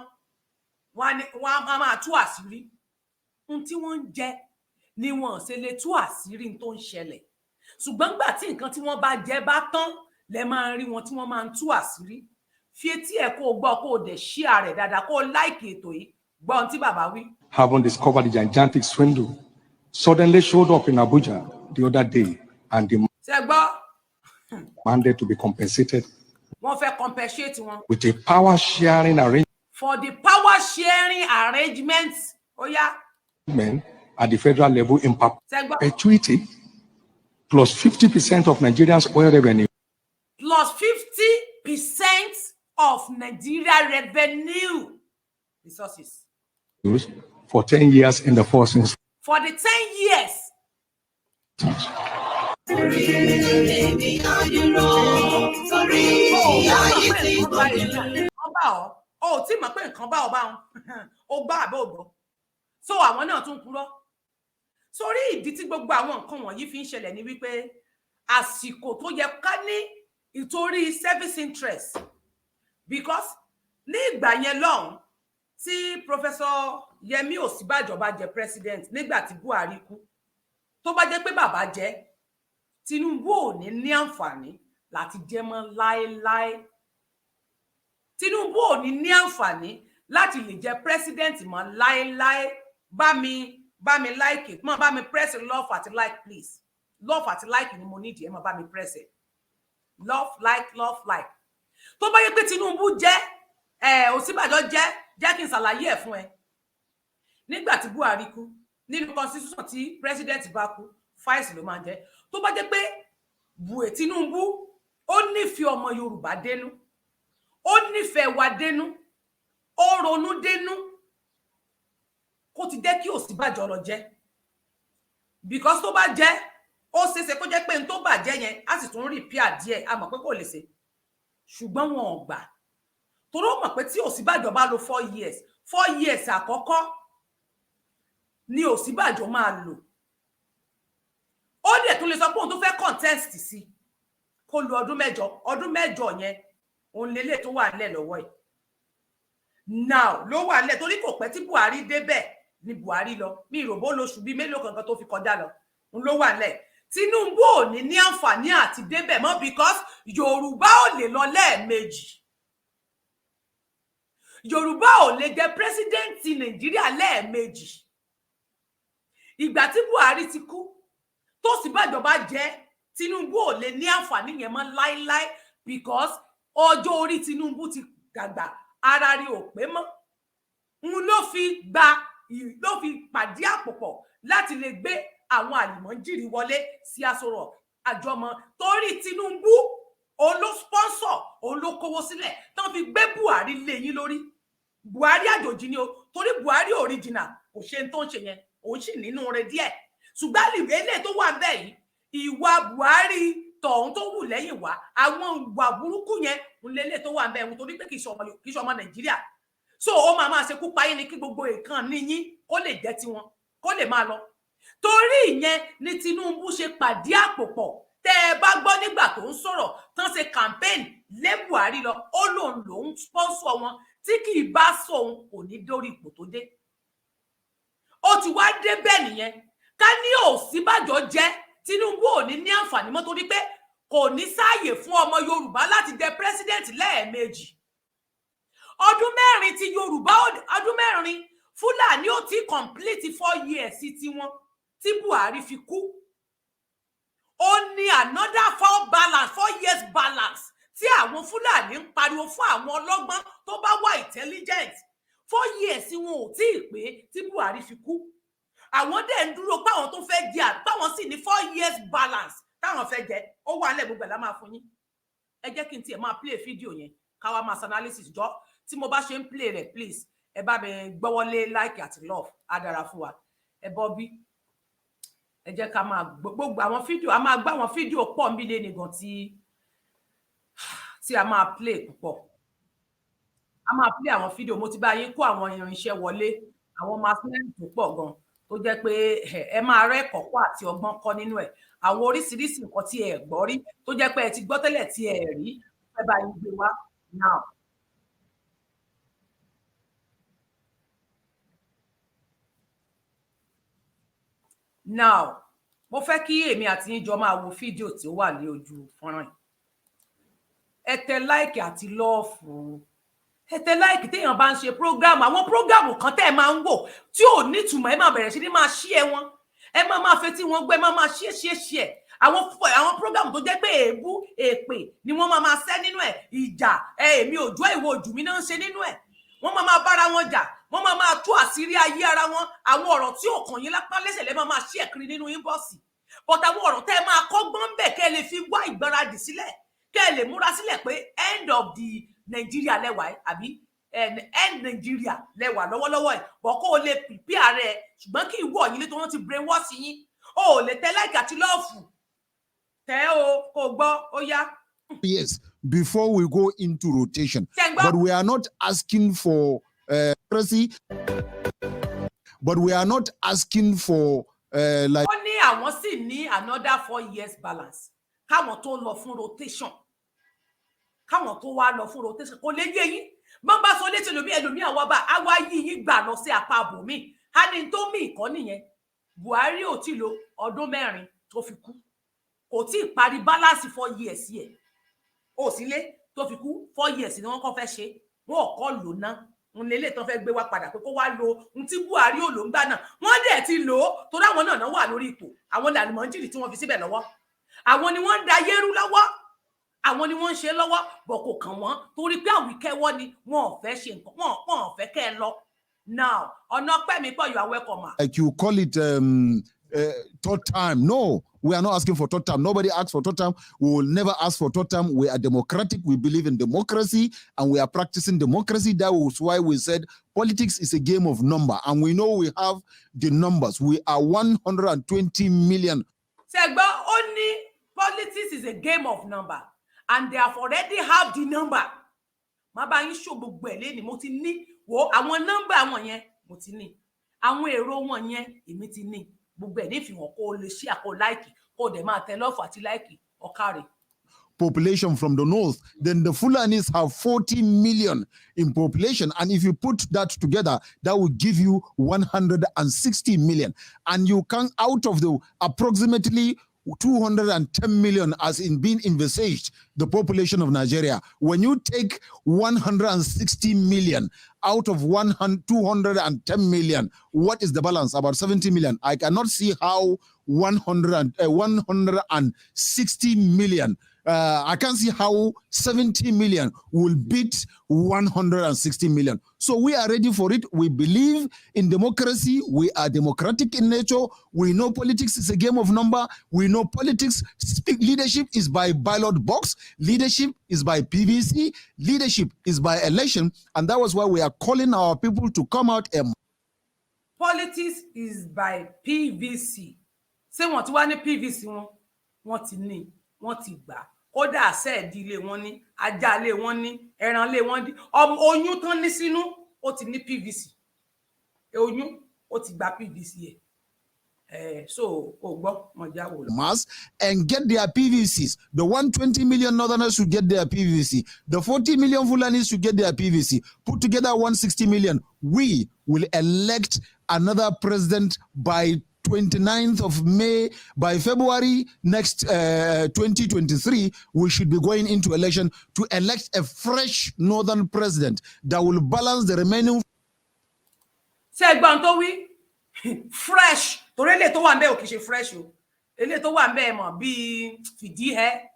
wọ́n á máa tú àṣírí ohun tí wọ́n ń jẹ ni. Wọn ṣe lè tú àṣírí tó ń ṣẹlẹ̀, ṣùgbọ́n gbà tí nǹkan tí wọ́n bá jẹ bá tán, lẹ máa ń rí wọn tí wọ́n máa ń tú àṣírí. Fi etí ẹ̀ kó o gbọ́, kó o dẹ̀ share rẹ̀ dáadáa, kó o like ètò yìí. Gbọ́ ohun tí bàbá wí. Having discovered the gigantic swindle, suddenly showed up in Abuja the other day and Ṣe gbọ́? demanded to be compensated Wọ́n fẹ́ compensate wọn with a power sharing arrangement for the power sharing arrangement. Ó yá. at the federal level in Ṣe gbọ́? perpetuity, plus 50% of Nigeria's oil revenue Plus 50% of Nigeria revenue resources for 10 years in the first instance. For the 10 years. Ènìyàn dúró torí ayé ti gbòdì. Wọ́n bá ọ, o ò tí mọ̀ pé nǹkan bá ọ bá wọn o gbọ́ àbẹ́ ò gbọ́. So àwọn náà tún purọ́. Sórí ìdí tí gbogbo àwọn nǹkan wọ̀nyí fi ń ṣẹlẹ̀ ni wípé àsìkò tó yẹ ká ní ìtorí service interest, because ní ìgbà yẹn lọ́hùn tí Professor Yẹmí Ọ̀ṣínbàjò bá jẹ president nígbà tí Buhari kú, tó bá jẹ́ pé bàbá jẹ́, Tinubu ò ní ní àǹfààní láti jẹ mọ́ láéláé. Tinubu ò ní ní àǹfààní láti lè jẹ president mọ́ láéláé. Bá mi like it, mọ bá mi press love àti like, please. Love àti like ni mo nídìí. Ẹ mọ bá mi press ẹ, love, like, love, like. Tó bá yẹ pé Tinubu jẹ́ ẹ, Ọ̀ṣínbàjò jẹ́, jẹ́ kí n ṣàlàyé ẹ̀ fún ẹ. Nígbà tí Buhari kú, nínú constitution, tí president bá kú, vice ló máa ń jẹ. Tó bá jẹ́ pé bùẹ Tinubu ó nífẹ̀ẹ́ ọmọ Yorùbá dénú, ó nífẹ̀ẹ́ wa dénú, ó ronú dénú, kó ti jẹ́ kí Ọ̀ṣínbàjò lọ jẹ́, because tó bá jẹ́, ó ṣeéṣe kó jẹ́ pé n tó bàjẹ́ yẹn á sì tún repair díẹ̀. A mọ̀ pé kò lè ṣe, ṣùgbọ́n wọn ò gbà, torí ó mọ̀ pé tí Ọ̀ṣínbàjò bá lo 4 years, 4 years àkọ́kọ́ ni Ọ̀ṣínbàjò máa lò. Ó dẹ̀ tún lè sọ pé òun tó fẹ́ contest sí, kó lo ọdún 8. Ọdún 8 yẹn, òun lélẹ̀ tó wà nílẹ̀ lọ́wọ́ ẹ̀ now ló wà nílẹ̀, torí kò pẹ́ tí Buhari débẹ̀ ni Buhari lọ. Mi ìròbó lóṣù bíi mélòó kankan tó fi kọjá lọ, òun ló wà nílẹ̀. Tinubu ò ní ní àǹfààní àti débẹ̀ mọ́, because Yorùbá ò lè lọ lẹ́ẹ̀mejì. Yorùbá ò lè jẹ president Nàìjíríà lẹ́ẹ̀mejì. Ìgbà tí Buhari ti kú, tó sì bàjọba jẹ́, Tinubu ò lè ní àǹfààní yẹn mọ́ láéláé, because ọjọ́ orí Tinubu ti dàgbà, ara rí ò pé mọ́. N ló fi gba, ló fi pàdé àpòpọ̀ láti lè gbé àwọn àlùmọ́jìrì wọlé sí Aso Rock. Àjọmọ torí Tinubu, òun ló sponsor, òun ló kówó sílẹ̀ tán fi gbé Buhari lé yín lórí. Buhari àjòjì ni o, torí Buhari original kò ṣe tó ń ṣe yẹn, òun sì nínú rẹ̀ díẹ̀. Ṣùgbọ́n eléyìí tó wà bẹ́ẹ̀ yìí, ìwà Buhari tọ̀hún tó wù lẹ́yìn wá, àwọn ìwà burúkú yẹn ń lélẹ̀ tó wà bẹ́ẹ̀, torí pé kì í ṣe ọmọ Nàìjíríà. So ó máa máa ṣekú payé ni kí gbogbo nǹkan níyín kó lè jẹ́ tiwọn, kó lè máa lọ. Torí ìyẹn ni Tinubu ṣe pàdé àpò pọ̀. Tẹ́ ẹ bá gbọ́ nígbà tó ń sọ̀rọ̀ tán, ṣe campaign lé Buhari lọ, ó lòun lòun sponsor wọn, tí kì í bá sóun kò ní dórí ipò tó dé. Ó ti wá dé bẹ́ẹ̀ nìyẹn. Ká ní Ọ̀ṣínbàjò jẹ́, Tinubu ò ní ní àǹfààní mọ́, torí pé kò ní sáàyè fún ọmọ Yorùbá láti jẹ president lẹ́ẹ̀mejì. Ọdún 4 ti Yorùbá, ọdún 4 Fúlàní ò tí complete 4 years tiwọn tí Buhari fi kú. Ó ní another 4 years balance tí àwọn Fúlàní ń pariwo fún àwọn ọlọ́gbọ́n tó bá wà intelligent. 4 years wọn ò tí ì pé tí Buhari fi kú. Àwọn dẹ̀ ń dúró páwọn tó fẹ́ jẹ, páwọn sì ní 4 years balance táwọn fẹ́ jẹ. Ó wà nílẹ̀, gbogbo ẹ̀ la máa fún yín. Ẹ jẹ́ kí n tiẹ̀ máa play fídíò yẹn, káwa máa ṣe analysis jọ. Tí mo bá ṣe ń play rẹ̀, please, ẹ bá mi gbọ́wọ́lé like àti love, á dára fún wa. Ẹ bọ́ bí, ẹ jẹ́ ká máa gbogbo àwọn fídíò, a máa gbọ́ àwọn fídíò pọ̀ nbí lé nìgan tí a máa play púpọ̀. A máa play àwọn fídíò. Mo ti bá yín kó àwọn irinṣẹ́ wọlé, àwọn machinery tó pọ̀ gan, tó jẹ́ pé ẹ máa rẹ́ ẹ̀kọ́ kọ́ àti ọgbọ́n kọ́ nínú ẹ̀. Àwọn oríṣiríṣi nǹkan tí ẹ gbọ́ rí, tó jẹ́ pé ẹ ti gbọ́ tẹ́lẹ̀ tí ẹ rí, fẹ́ bá yín gbé wá now. Now, mo fẹ́ kí èmi àti yín jọ máa wo fídíò tí ó wà ní ojú fọ́nrán yìí. Ẹ tẹ like àti love, ẹ tẹ like. Téèyàn bá ń ṣe program, àwọn program kan tẹ́ ẹ máa ń wò tí ò nítumọ̀, ẹ máa bẹ̀rẹ̀ sí ní máa ṣí ẹ wọn, ẹ máa máa fetí wọn gbọ́, ẹ máa máa ṣí ṣí ṣí ẹ. Àwọn program tó jẹ́ pé èébú, èpè ni wọ́n máa máa ṣẹ́ nínú ẹ̀, ìjà ẹ, èmi òjò, ìwọ òjò mi náà ń ṣe nínú ẹ̀. Wọ́n máa máa bára wọn jà, wọ́n máa máa tú àṣírí ayé ara wọn. Àwọn ọ̀rọ̀ tí ò kàn yín lápá lẹ́sẹ̀ lẹ́ máa máa ṣí ẹ̀ kiri nínú inbox. But àwọn ọ̀rọ̀ tẹ́ ẹ máa kọ́gbọ́n bẹ̀, kẹ́ ẹ lè fi wá ìgbáradì sílẹ̀, kẹ́ ẹ lè múra sílẹ̀ pé end of the Nigeria lẹ́wà ẹ̀, àbí end Nigeria lẹ́wà lọ́wọ́lọ́wọ́ ẹ̀ bọ̀, kó o lè prepare rẹ̀. Ṣùgbọ́n kí ìwọ yín lé tó wọ́n ti brainwash yín, o ò lè tẹ like àti love. Tẹ́ o kò gbọ́, ó yá. Yes, before we go into rotation. But we are not asking for democracy, but we are not asking for like. Ó ní àwọn sì ní another 4 years balance káwọn tó lọ fún rotation, káwọn tó wá lọ fún rotation. Kò lè yé yín. Bọ́n bá sọ létí ẹlòmíì, ẹlòmíì àwa bá àwa yí yín gbà lọ sí apá àbòmíì. Á ní tó mí ìkọ́ nìyẹn. Buhari ò tí lo ọdún 4 tó fi kú, kò tí ì parí balance 4 years yẹ ó sílé tó fi kú. 4 years ni wọ́n kọ́ fẹ́ ṣe, wọn ò kọ́ lò ná. Ń lélẹ̀ tán fẹ́ gbé wá padà pé kó wá lo ohun tí Buhari ò lò ń gbà náà. Wọ́n dẹ̀ ti lò ó, torí àwọn náà wà lórí ipò. Àwọn làlùmọ́ńjìrì tí wọ́n fi síbẹ̀ lọ́wọ́, àwọn ni wọ́n ń da yérú lọ́wọ́, àwọn ni wọ́n ń ṣe lọ́wọ́ bọ̀. Kò kàn wọ́n, torí pé àwíkẹ́wọ́ ni wọn ò fẹ́ ṣe nǹkan, wọn ò fẹ́ kẹ́ ẹ lọ. Now, ọ̀nà pẹ́ mi pọ̀, you are welcome, ma. Like you call it third time. No, we are not asking for third time. Nobody asks for third time. We will never ask for third time. We are democratic. We believe in democracy and we are practicing democracy. That was why we said politics is a game of number. And we know we have the numbers. We are 120 million. Ṣé gbọ́? Ó ní politics is a game of number and they have already have the number. Má bá yín ṣò gbogbo ẹ̀ lẹ́ni. Mo ti ní wo àwọn nọ́mbà wọn yẹn, mo ti ní àwọn èrò wọn yẹn, èmi ti ní gbogbo ẹ̀ nífìhàn. Kó o lè ṣí àkó like, kó o dẹ̀ máa tẹ love àti like ọ̀kàrẹ̀. Population from the north, then the Fulanis have 40 million in population. And if you put that together, that will give you 160 million. And you can, out of the approximately 210 million as in being envisaged, the population of Nigeria, when you take 160 million out of 100, 210 million, what is the balance? About 70 million. I cannot see how 160 million, I can't see how 70 million will beat 160 million. So we are ready for it. We believe in democracy. We are democratic in nature. We know politics is a game of number. We know politics, speak, leadership is by ballot box. Leadership is by PVC. Leadership is by election. And that was why we are calling our people to come out and Politics is by PVC. Ṣé wọ́n ti wá ní PVC wọn? Wọ́n ti ní, wọ́n ti gbà. Kódà sẹẹdì ilé wọn ní, ajá ilé wọn ní, ẹran ilé wọn ní, ọmọ oyún tán ní sínú, ó ti ní PVC. Oyún ó ti gba PVC ẹ ẹ. So kò gbọ́ wọn já wò lọ. Mass and get their PVCs. The 120 million Northerners should get their PVC. The 40 million Fulanis should get their PVC. Put together 160 million. We will elect another president by 29th of May. By February next 2023, we should be going into election to elect a fresh northern president that will balance the remaining Ṣé ẹ gbọ́n tó wí? Fresh, torí eléyìí tó wà ń bẹ̀ ò kì í ṣe fresh o. Eléyìí tó wà ń bẹ̀ mọ̀ bíi fìdí ẹ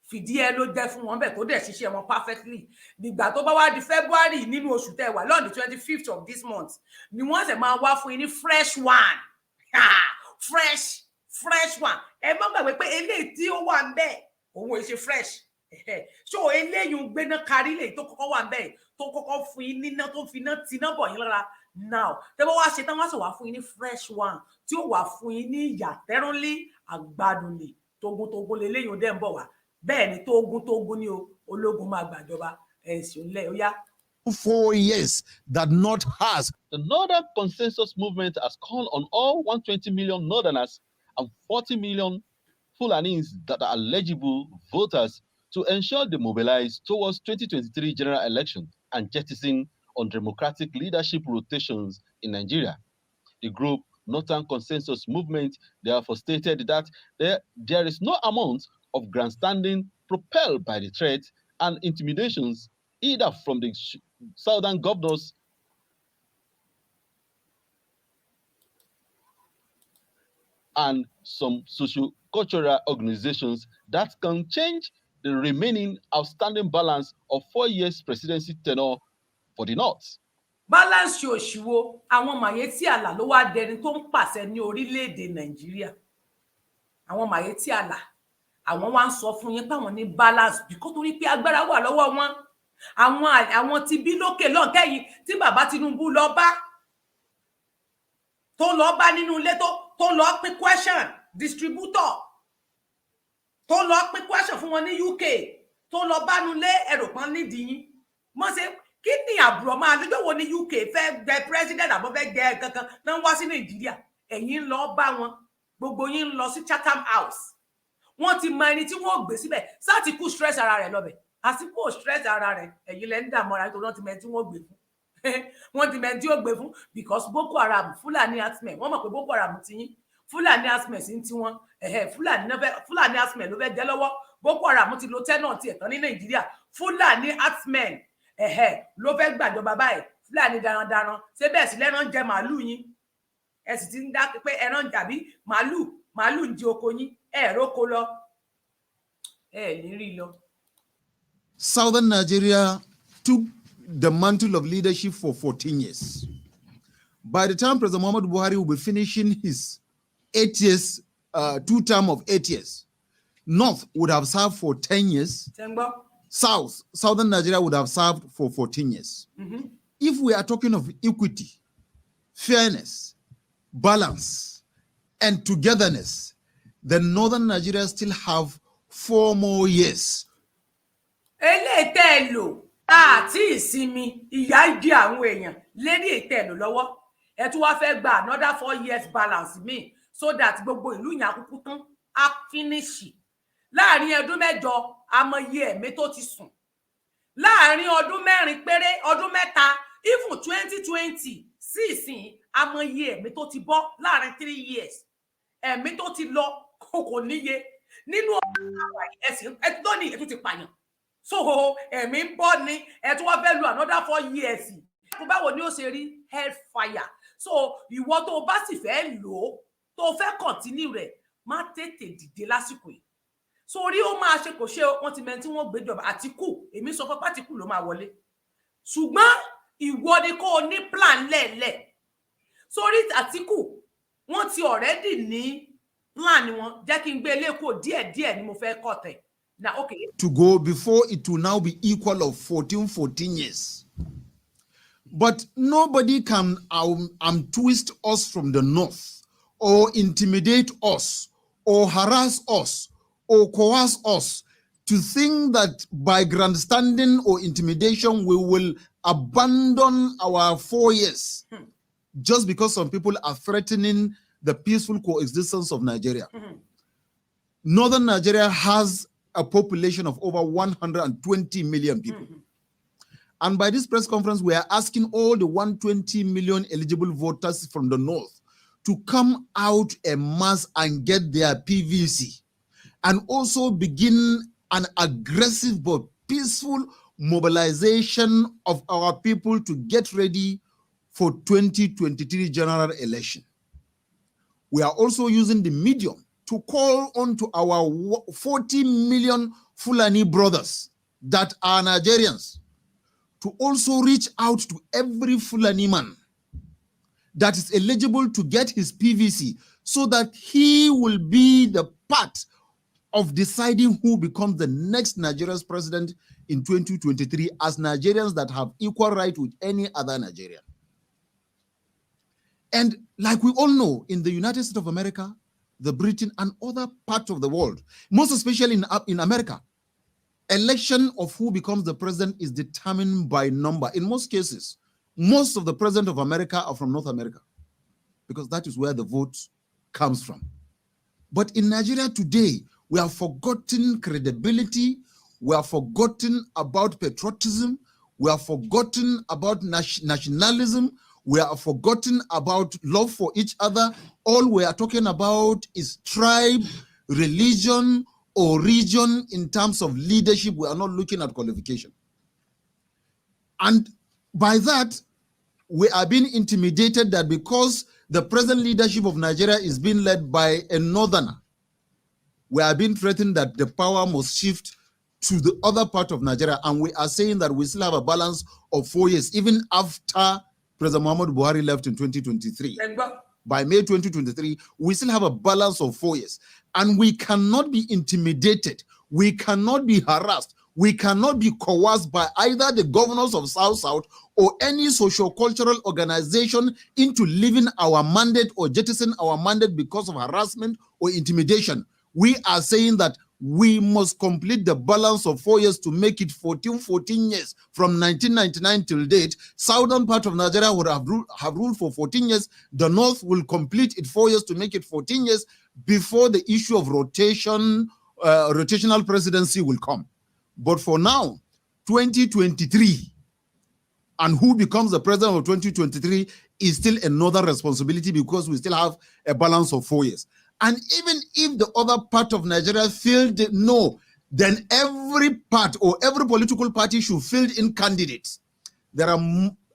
fìdí ẹ ló jẹ́ fún wọn bẹ̀, tó dẹ̀ ṣiṣẹ́ wọn perfectly. Nígbà tó bá wá di February, nínú oṣù tẹ́ wà lọ́ọ̀dì, 25th of this month ni wọ́n ṣẹ̀ máa wá fún yín ní fresh one. Fresh, fresh one. Ẹ má gbàgbé pé eléyìí tí ó wà ń bẹ̀, òun ò ṣe fresh. So eléyìí ń gbéná kárí lè tó kọ́kọ́ wà ń bẹ̀, tó kọ́kọ́ fún yín níná, tó fi iná tiná bọ̀ yín lára. Now, tẹ́ bá wá ṣe tán, wá sì wá fún yín ní fresh one tí ó wà fún yín ní ìyà tẹ́rùnlé àgbàdùnlé. Togun-togun leléyìí dẹ̀ ń bọ̀ wá. Bẹ́ẹ̀ ni, tógun-tógun ni o. Ológun máa gbàjọba. Ẹ̀sùn ńlẹ̀ ó yá. 4 years that North has. The Northern Consensus Movement has called on all 120 million Northerners and 40 million Fulanis that are eligible voters to ensure they mobilize towards 2023 general election and jettison undemocratic leadership rotations in Nigeria. The group Northern Consensus Movement therefore stated that there is no amount of grandstanding propelled by the threat and intimidations either from the southern governors and some socio-cultural organizations that can change the remaining outstanding balance of 4 years presidency tenure for the North. Balance òṣìwò àwọn Miyetti Allah ló wá dẹni tó ń pàṣẹ ní orílẹ̀-èdè Nàìjíríà. Àwọn Miyetti Allah, àwọn wá ń sọ fún yín páwọn ní balance bíkó, torí pé agbára wà lọ́wọ́ wọn. Àwọn ti bí lókè lọ́nkẹ́yìn tí bàbá Tinubu lọ bá, tó lọ bá nínú ilé, tó lọ pín question distributor, tó lọ pín question fún wọn ní UK, tó lọ bá nulẹ̀ ẹrù kan nídìí yín mọ́ ṣe. Kí ni àbúrò máa lọ́jọ́ wo ní UK fẹ́ jẹ president àbọ̀ fẹ́ jẹ kankan náà wá sí Nàìjíríà? Ẹ̀yin ń lọ bá wọn, gbogbo yín ń lọ sí Chatham House. Wọ́n ti mọ ẹni tí wọ́n gbé síbẹ̀. Sátìkú stress ara rẹ̀ lọ́bẹ̀, àsìkò stress ara rẹ̀. Ẹ̀yin lẹ́ ń dààmú ara nítorí wọ́n ti mọ ẹni tí wọ́n gbé fún. Wọ́n ti mọ ẹni tí ó gbé fún because Boko Haram, Fúlàní herdsmen, wọ́n mọ̀ pé Boko Haram ti yín, Fúlàní herdsmen sí ti wọn. Fúlàní náà fẹ́, Fúlàní herdsmen ló fẹ́ jẹ́ lọ́wọ́. Boko Haram ti lo tenure tiẹ̀ tán ní Nàìjíríà. Fúlàní herdsmen ló fẹ́ gbàjọba báyìí. Fúlàní darandaran ṣé bẹ́ẹ̀ sì lẹ́ran jẹ màálù yín? Ẹ sì ti ń dá pé ẹran jàbí màálù, màálù ń jẹ oko yín. Ẹ róko lọ, ẹ ní rí lọ. Southern Nigeria took the mantle of leadership for 14 years. By the time President Muhammadu Buhari will be finishing his 8 years, two term of 8 years, North would have served for 10 years. Ṣé ń gbọ́? South, Southern Nigeria would have served for 14 years. If we are talking of equity, fairness, balance, and togetherness, then Northern Nigeria still have 4 more years. Eléyìí tẹ́ ẹ lò àti ìsinmi, ìyà ń jẹ àwọn èèyàn lérí ètò ẹ lò lọ́wọ́. Ẹ tún wá fẹ́ gba another 4 years balance míì so that gbogbo ìlú yẹn akúkú tán, á finish láàrin ọdún 8. Amọye ẹ̀mí tó ti sùn láàrin ọdún 4 péré, ọdún 3, even 2020 sí ìsìn, amọye ẹ̀mí tó ti bọ́ láàrin 3 years. Ẹ̀mí tó ti lọ kò níye nínú ọdún ẹ̀sìn ẹ̀tún ní ẹ̀tún ti pààyàn. So ẹ̀mí ń bọ́ ni ẹ̀ tún wá fẹ́ lu another 4 years. Báwo ni ó ṣe rí? Hellfire. So ìwọ tó o bá sì fẹ́ lò ó, tó o fẹ́ continue rẹ̀, má tètè dìde lásìkò yìí sórí ó máa ṣe kò ṣe. Wọ́n ti mẹ́ni tí wọ́n gbéjọba. Àtìkù, èmi sọ fún Àtìkù ló máa wọlé, ṣùgbọ́n ìwọ ni kó o ní plan lẹ́ẹ̀lẹ̀ sórí Àtìkù. Wọ́n ti already ní plan wọn. Jẹ́ kí n gbé ilé kó díẹ̀díẹ̀ ni mo fẹ́ kọ̀ tẹ̀ na, okay. To go before it will now be equal of 14, 14 years. But nobody can twist us from the north or intimidate us or harass us or coerce us to think that by grandstanding or intimidation we will abandon our 4 years just because some people are threatening the peaceful coexistence of Nigeria. Northern Nigeria has a population of over 120 million people. And by this press conference, we are asking all the 120 million eligible voters from the north to come out en masse and get their PVC and also begin an aggressive but peaceful mobilization of our people to get ready for 2023 general election. We are also using the medium to call on to our 40 million Fulani brothers that are Nigerians to also reach out to every Fulani man that is not eligible to vote that is eligible to get his PVC so that he will be the part of deciding who becomes the next Nigeria's president in 2023 as Nigerians that have equal right with any other Nigerian. And like we all know, in the United States of America, the Britain and other parts of the world, most especially in America, election of who becomes the president is determined by number. In most cases, most of the president of America are from North America because that is where the vote comes from. But in Nigeria today, we have forgotten credibility, we have forgotten about patriotism, we have forgotten about nationalism, we have forgotten about love for each other. All we are talking about is tribe, religion, or region in terms of leadership. We are not looking at qualification. And by that, we are being intimidated that because the present leadership of Nigeria is being led by a northerner, we are being threatened that the power must shift to the other part of Nigeria. And we are saying that we still have a balance of 4 years, even after President Muhammadu Buhari left in 2023. By May 2023, we still have a balance of 4 years. And we cannot be intimidated. We cannot be harassed. We cannot be coerced by either the governors of South South or any social cultural organization into leaving our mandate or jettisoning our mandate because of harassment or intimidation. We are saying that we must complete the balance of 4 years to make it 14, 14 years from 1999 till date. Southern part of Nigeria would have ruled for 14 years. The North will complete it 4 years to make it 14 years before the issue of rotational presidency will come. But for now, 2023, and who becomes the president of 2023 is still another responsibility because we still have a balance of 4 years. And even if the other part of Nigeria filled no, then every part or every political party should field in candidates. There are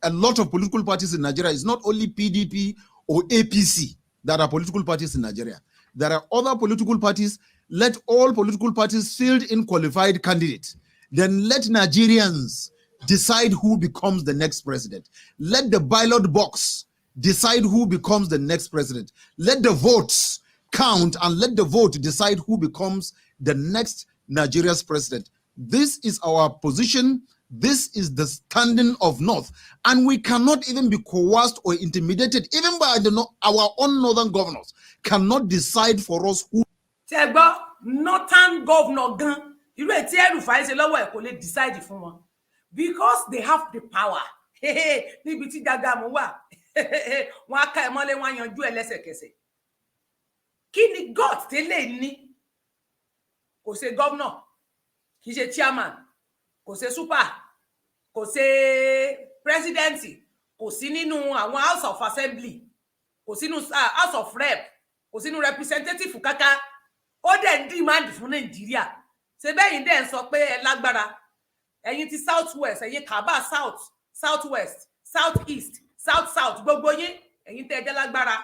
a lot of political parties in Nigeria. It's not only PDP or APC that are political parties in Nigeria. There are other political parties. Let all political parties field in qualified candidates. Then let Nigerians decide who becomes the next president. Let the ballot box decide who becomes the next president. Let the votes count and let the vote decide who becomes the next Nigeria's president. This is our position. This is the standing of North. And we cannot even be coerced or intimidated, even by our own northern governors, cannot decide for us who. Ṣé gbọ́, northern governor gan, irú èyí tí El-Rufai ṣe lọ́wọ́ ẹ̀, kò lè decide fún wọn because they have the power. Níbi tí Jagaban wà, wọn á ká ẹ mọ́lé, wọn á yanjú ẹ lẹ́sẹ̀kẹsẹ̀. Kí ni God tẹ́lẹ̀ ní? Kò ṣe governor, kì í ṣe chairman, kò ṣe super, kò ṣe president, kò sí nínú àwọn House of Assembly, kò sínú House of Rep, kò sínú representative kaka. Ó dẹ̀ ń demand fún Nàìjíríà. Ṣe bẹ́yìn dẹ̀ ń sọ pé ẹ lágbára? Ẹ̀yin ti South West, ẹ̀yin kaba South, South West, South East, South South, gbogbo yín, ẹ̀yin tẹ́ ẹ jẹ́ lágbára,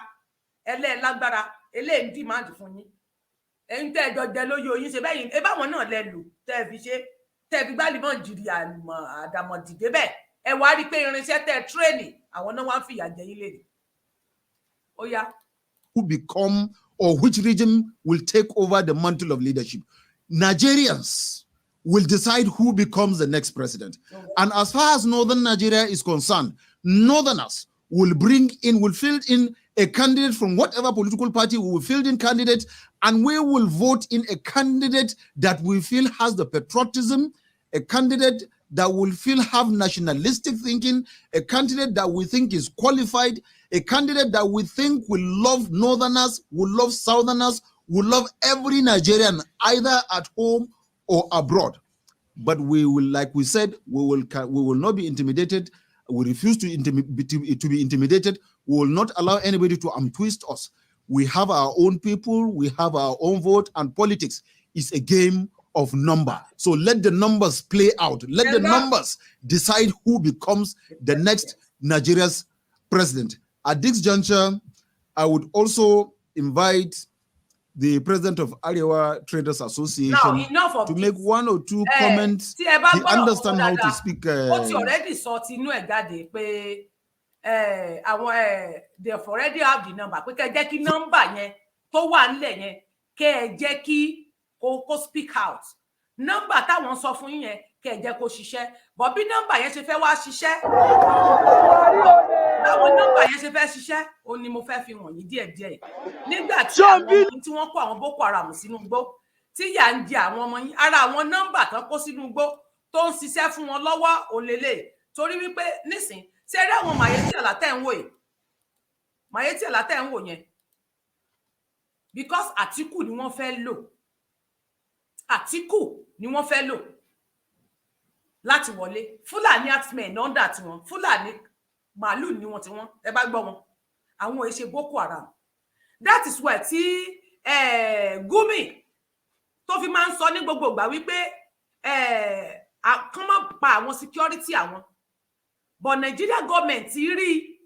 ẹlẹ́ lágbára, eléyìí ń demand fún yín. Ẹ̀yin tẹ́ ẹ jọ jẹ lóyún oyin, ṣe bẹ́yìn ẹ báwọn náà lẹ lò tẹ́ ẹ fi ṣe, tẹ́ ẹ fi gbálímọ̀ jìrì àdàmọ̀ dìde bẹ́ẹ̀. Ẹ wá rí i pé irinṣẹ́ tẹ́ ẹ train, àwọn náà wá ń fìyà jẹ yín lè ó yá. Who become or which region will take over the mantle of leadership. Nigerians will decide who becomes the next president. And as far as Northern Nigeria is concerned, Northerners will bring in, will field in a candidate from whatever political party. We will field in candidate and we will vote in a candidate that we feel has the patriotism, a candidate that will feel have nationalistic thinking, a candidate that we think is qualified, a candidate that we think will love Northerners, will love Southerners, will love every Nigerian, either at home or abroad. But we will, like we said, we will not be intimidated. We refuse to be intimidated. We will not allow anybody to untwist us. We have our own people, we have our own vote, and politics is a game of number. So let the numbers play out. Let the numbers decide who becomes the next Nigeria's president. At this juncture, I would also invite the president of Arewa Traders Association Now, to make one or two comments. He understands how to speak. Ó ti already sọ tinú ẹ̀ jáde pé Àwọn they have already have the number, pé kẹ́ ẹ jẹ́ kí nọ́mbà yẹn tó wà ńlẹ̀ yẹn, kẹ́ ẹ jẹ́ kí kó speak out. Nọ́mbà táwọn sọ fún yín yẹn, kẹ́ ẹ jẹ́ kó ṣiṣẹ́ bọ̀. Bí nọ́mbà yẹn ṣe fẹ́ wá ṣiṣẹ́, báwọn nọ́mbà yẹn ṣe fẹ́ ṣiṣẹ́, ó ní mo fẹ́ fi wọ̀nyí díẹ̀díẹ̀. Nígbà tí àwọn tí wọ́n kó àwọn Boko Haram sínú igbó, tí yà ń jẹ àwọn ọmọ yín, ara àwọn nọ́mbà tán kó sínú igbó tó ń ṣiṣẹ́ fún wọn lọ́wọ́ òlélẹ̀, torí wípé nísìn ṣe rí àwọn Miyetti Allah tẹ́ ń wò yìí, Miyetti Allah tẹ́ ń wò yẹn, because Àtíkù ni wọ́n fẹ́ lò, Àtíkù ni wọ́n fẹ́ lò láti wọlé. Fúlàní herdsmen under tiwọn, Fúlàní màálù ni wọn tiwọn. Ẹ bá gbọ́ wọn, àwọn ò ṣe Boko Haram. That is why tí Gumi tó fi máa ń sọ ní gbogbo ìgbà wípé kán má pa àwọn security àwọn. But Nigeria government rí i,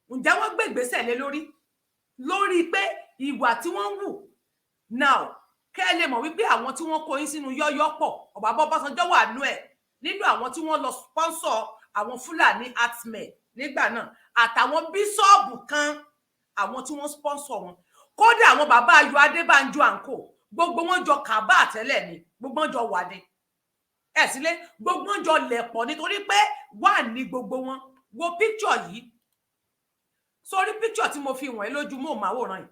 ǹjẹ́ wọ́n gbé ìgbésẹ̀ lé lórí pé ìwà tí wọ́n ń wù now? Kẹ́ ẹ lè mọ̀ wípé àwọn tí wọ́n kó yín sínú yọ́yọ́ pọ̀. Ọ̀bà Ọbásanjọ́ wà nú ẹ̀, nínú àwọn tí wọ́n lọ sponsor àwọn Fúlàní herdsmen nígbà náà, àtàwọn bíṣọ́ọ̀bù kan, àwọn tí wọ́n sponsor wọn. Kódà àwọn bàbá Ayọ̀ Adébánjọ àǹkó, gbogbo wọn jọ kàbá àtẹ́lẹ̀ ni, gbogbo wọn jọ wà ní ẹ sílé, gbogbo wọn jọ lẹ̀pọ̀, nítorí pé wà ní gbogbo wọn. Wo picture yìí sórí, picture tí mo fi wọ̀n ẹ́ lójú mọ́ màwòrán yìí.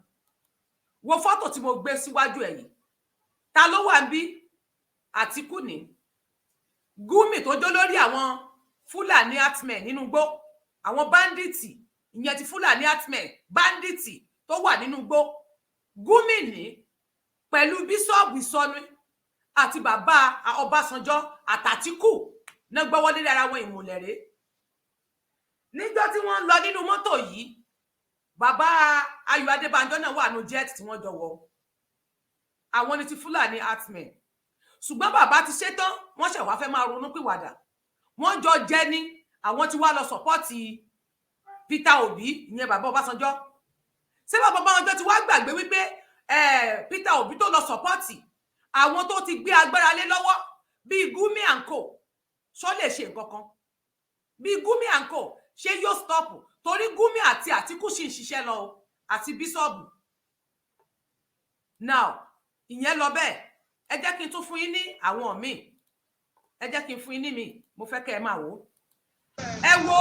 Wo fọ́tò tí mo gbé síwájú ẹ̀ yìí. Ta ló wà ń bí? Àtìkù ní Gumi tó jó lórí àwọn Fúlàní herdsmen nínú igbó, àwọn bandits, ìyẹn ti Fúlàní herdsmen bandits tó wà nínú igbó. Gumi ní pẹ̀lú bíṣọ́ọ̀bù ìsọnù àti bàbá Ọbásanjọ́ àtàtìkù náà gbọ́wọ́lé lára wọn. Ìmùlẹ̀ rèé. Níjọ́ tí wọ́n ń lọ nínú mọ́tò yìí, bàbá Ayọ̀ Adébánjọ náà wà nù jet tí wọ́n jọ wọ̀. Àwọn ni ti Fúlàní herdsmen. Ṣùgbọ́n bàbá ti ṣetán, wọ́n ṣẹ̀ wá fẹ́ máa ronú pìwàdà. Wọ́n jọ jẹ́ ní àwọn tí wàá lọ support Peter Obi, ìyẹn bàbá Ọbásanjọ́. Ṣé bàbá Ọbásanjọ́ ti wá gbàgbé wípé Peter Obi tó lọ support, àwọn tó ti gbé agbára lé lọ́wọ́ bíi Gumi and co, ṣó lè ṣe nǹkan kan? Bíi Gumi and co, ṣé yóò stop? Torí Gumi àti Àtíkù sì ń ṣiṣẹ́ lọ àti bíṣọ́ọ̀bù now. Ìyẹn lọ bẹ́ẹ̀. Ẹ jẹ́ kí n tún fún yín ní àwọn míì, ẹ jẹ́ kí n fún yín ní mi. Mo fẹ́ kẹ́ ẹ máa wò ó. Ẹ wo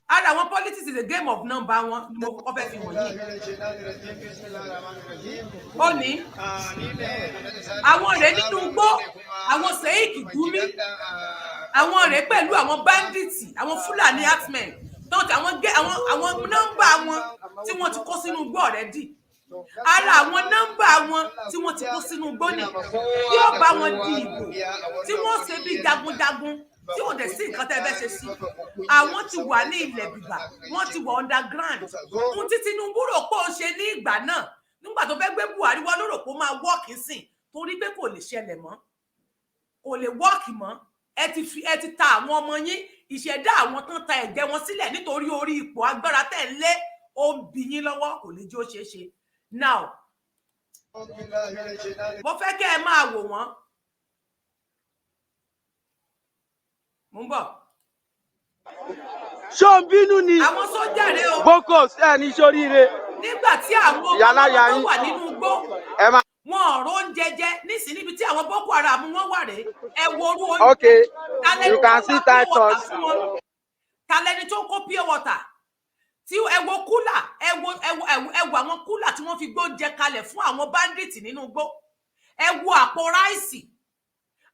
ara àwọn politics is a game of number wọn ni mo kọ́kọ́ fẹ́ fi wọ̀nyí. Ó ní àwọn rèé nínú igbó, àwọn Sheikh Gumi, àwọn rèé pẹ̀lú àwọn bandits, àwọn Fúlàní herdsmen tán tí àwọn gé àwọn nọ́mbà wọn tí wọ́n ti kó sínú igbó already. Ara àwọn nọ́mbà wọn tí wọ́n ti kó sínú igbó ni tí ó bá wọn di ìbò, tí wọ́n ṣe bí jagunjagun, tí ò dẹ̀ sí nǹkan tẹ́ fẹ́ ṣe sí. Àwọn ti wà ní ilẹ̀ bìbà, wọ́n ti wà underground. Ohun tí Tinubu rò pé ó ṣe ní ìgbà náà, nígbà tó fẹ́ gbé Buhari wá, ló rò pé ó máa work sìn, torí pé kò lè ṣẹlẹ̀ mọ́, kò lè work mọ́. Ẹ ti fi, ẹ ti ta àwọn ọmọ yín, ìṣẹ̀dá àwọn tán ta ẹ̀jẹ̀ wọn sílẹ̀ nítorí orí ipò agbára tẹ̀ ń lé, ó ń bí yín lọ́wọ́, kò lè jẹ́ ó ṣeé ṣe. Now, mo fẹ́ kẹ́ ẹ máa wò wọ́n. Mo ń bọ̀. Ṣó ń bínú ni? Àwọn sójà rèé o. Bokos ẹ ní sóríire. Nígbà tí àwọn ọmọ Yálà wọn ya tó yín. wà nínú igbó, Ẹ máa. wọn ọ̀rọ̀ oúnjẹ jẹ nísìnyí. Níbi tí àwọn Boko Haram wọn wà rèé. Ẹ wo orú oúnjẹ. Okay, Ta lẹni you tó can ń see wá pure water Titus. fún wọn? Ta lẹni tó ń kó pure water tí? Ẹ wo cooler, ẹ wo, ẹ wo, ẹ wo àwọn cooler tí wọ́n fi gbóúnjẹ kalẹ̀ fún àwọn bandits nínú igbó. Ẹ wo àpò rice,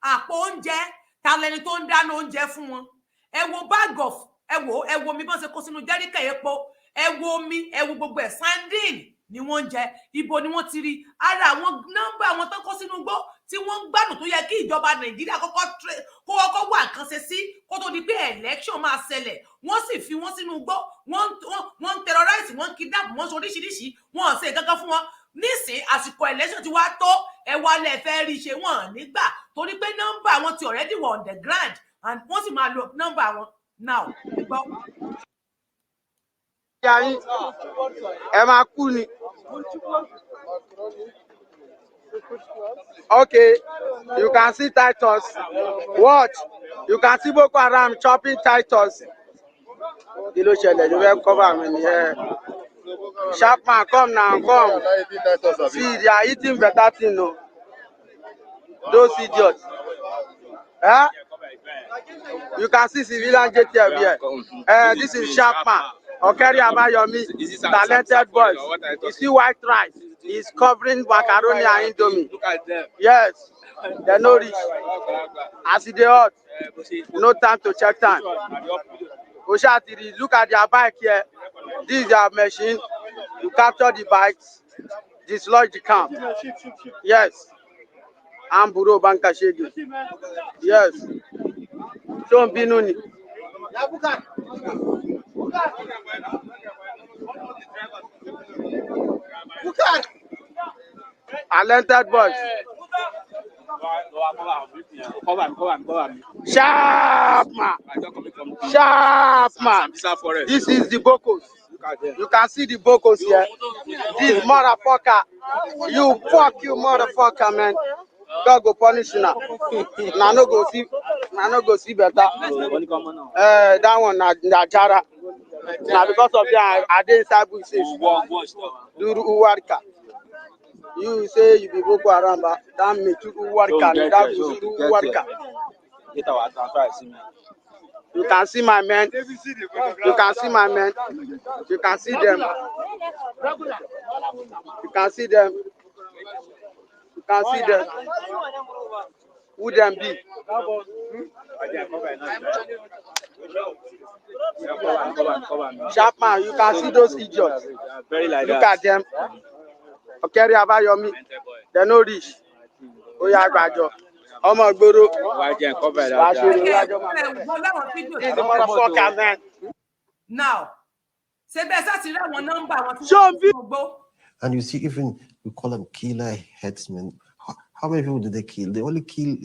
àpò oúnjẹ. Ta lẹni tó ń dáná oúnjẹ fún wọn? Ẹ wo bag of, ẹ wo, ẹ wo omi bọ́n ṣe kó sínú jẹ́ríkà epo. Ẹ wo omi, ẹ wo gbogbo ẹ̀. Sardine ni wọ́n ń jẹ. Ibo ni wọ́n ti rí? Ara àwọn nọ́mbà àwọn tó kó sínú igbó tí wọ́n ń gbádùn, tó yẹ kí ìjọba Nàìjíríà kọ́kọ́ kó kọ́kọ́ wá nǹkan ṣe sí kó tó di pé election máa ṣẹlẹ̀. Wọ́n sì fi wọ́n sínú igbó, wọ́n ń terrorize, wọ́n ń kidnap, wọ́n ń ṣe oríṣiríṣi, wọ́n ò ṣe nǹkan kan fún wọn. Nísìn, àsìkò election ti wá tó, ẹ wá lẹ fẹ́ rí ṣe, wọ́n nígbà, torí pé nọ́mbà wọn ti already were on the ground and wọ́n sì máa lo nọ́mbà wọn now. Gbọ́. Ya yín, ẹ máa kú ni. Okay, you can see Titus. Watch, you can see Boko Haram chopping Titus. Kí ló ṣẹlẹ̀ ló fẹ́ cover mi nìyẹn. Sharpman, come now, come. See, they are eating better thing o. Those idiots. Eh? You can see civilian JTF here. This is Sharpman. Okeri Abayomi, talented boys. You see white rice. He's covering macaroni and indomie. Yes, they no reach. As e dey hot, no time to check time. Oshatiri, look at their bike here. This is their machine. You capture the bikes, dislodge the camp. Yes. Amburo Banka Shege. Yes. Ṣó ń bínú ni? Talented boys. Sharp man. Sharp man. This is the Bokos. You can see the Bokos here. This motherfucker. You fuck you motherfucker, man. God go punish you now. Na no go see, na no go see better. That one na Jara. Na because of that I dey inside bush since. Duru Uwarka. You say you be Boko Haram ba? That me too Uwarka. That Duru Uwarka. You can see my men. You can see my men. You can see them. You can see them. You can see them. Who them be? Sharpman, you can see those idiots. Look at them. Okeri Abayomi, they no reach. Oya gbàjọ. Ọmọ ìgboro. Wàá ṣe eré wájọ́ máa Ẹ bẹ̀rẹ̀. gbọ́ láwọn fídíò This tí wọ́n motherfucker, man. Now, ṣé bẹ́ẹ̀ sá ti rí àwọn nọ́mbà wọn tí Ṣó wọ́n ń bí? fi gbó? And you see, even we call them killer headsmen. How many people do they kill? They only kill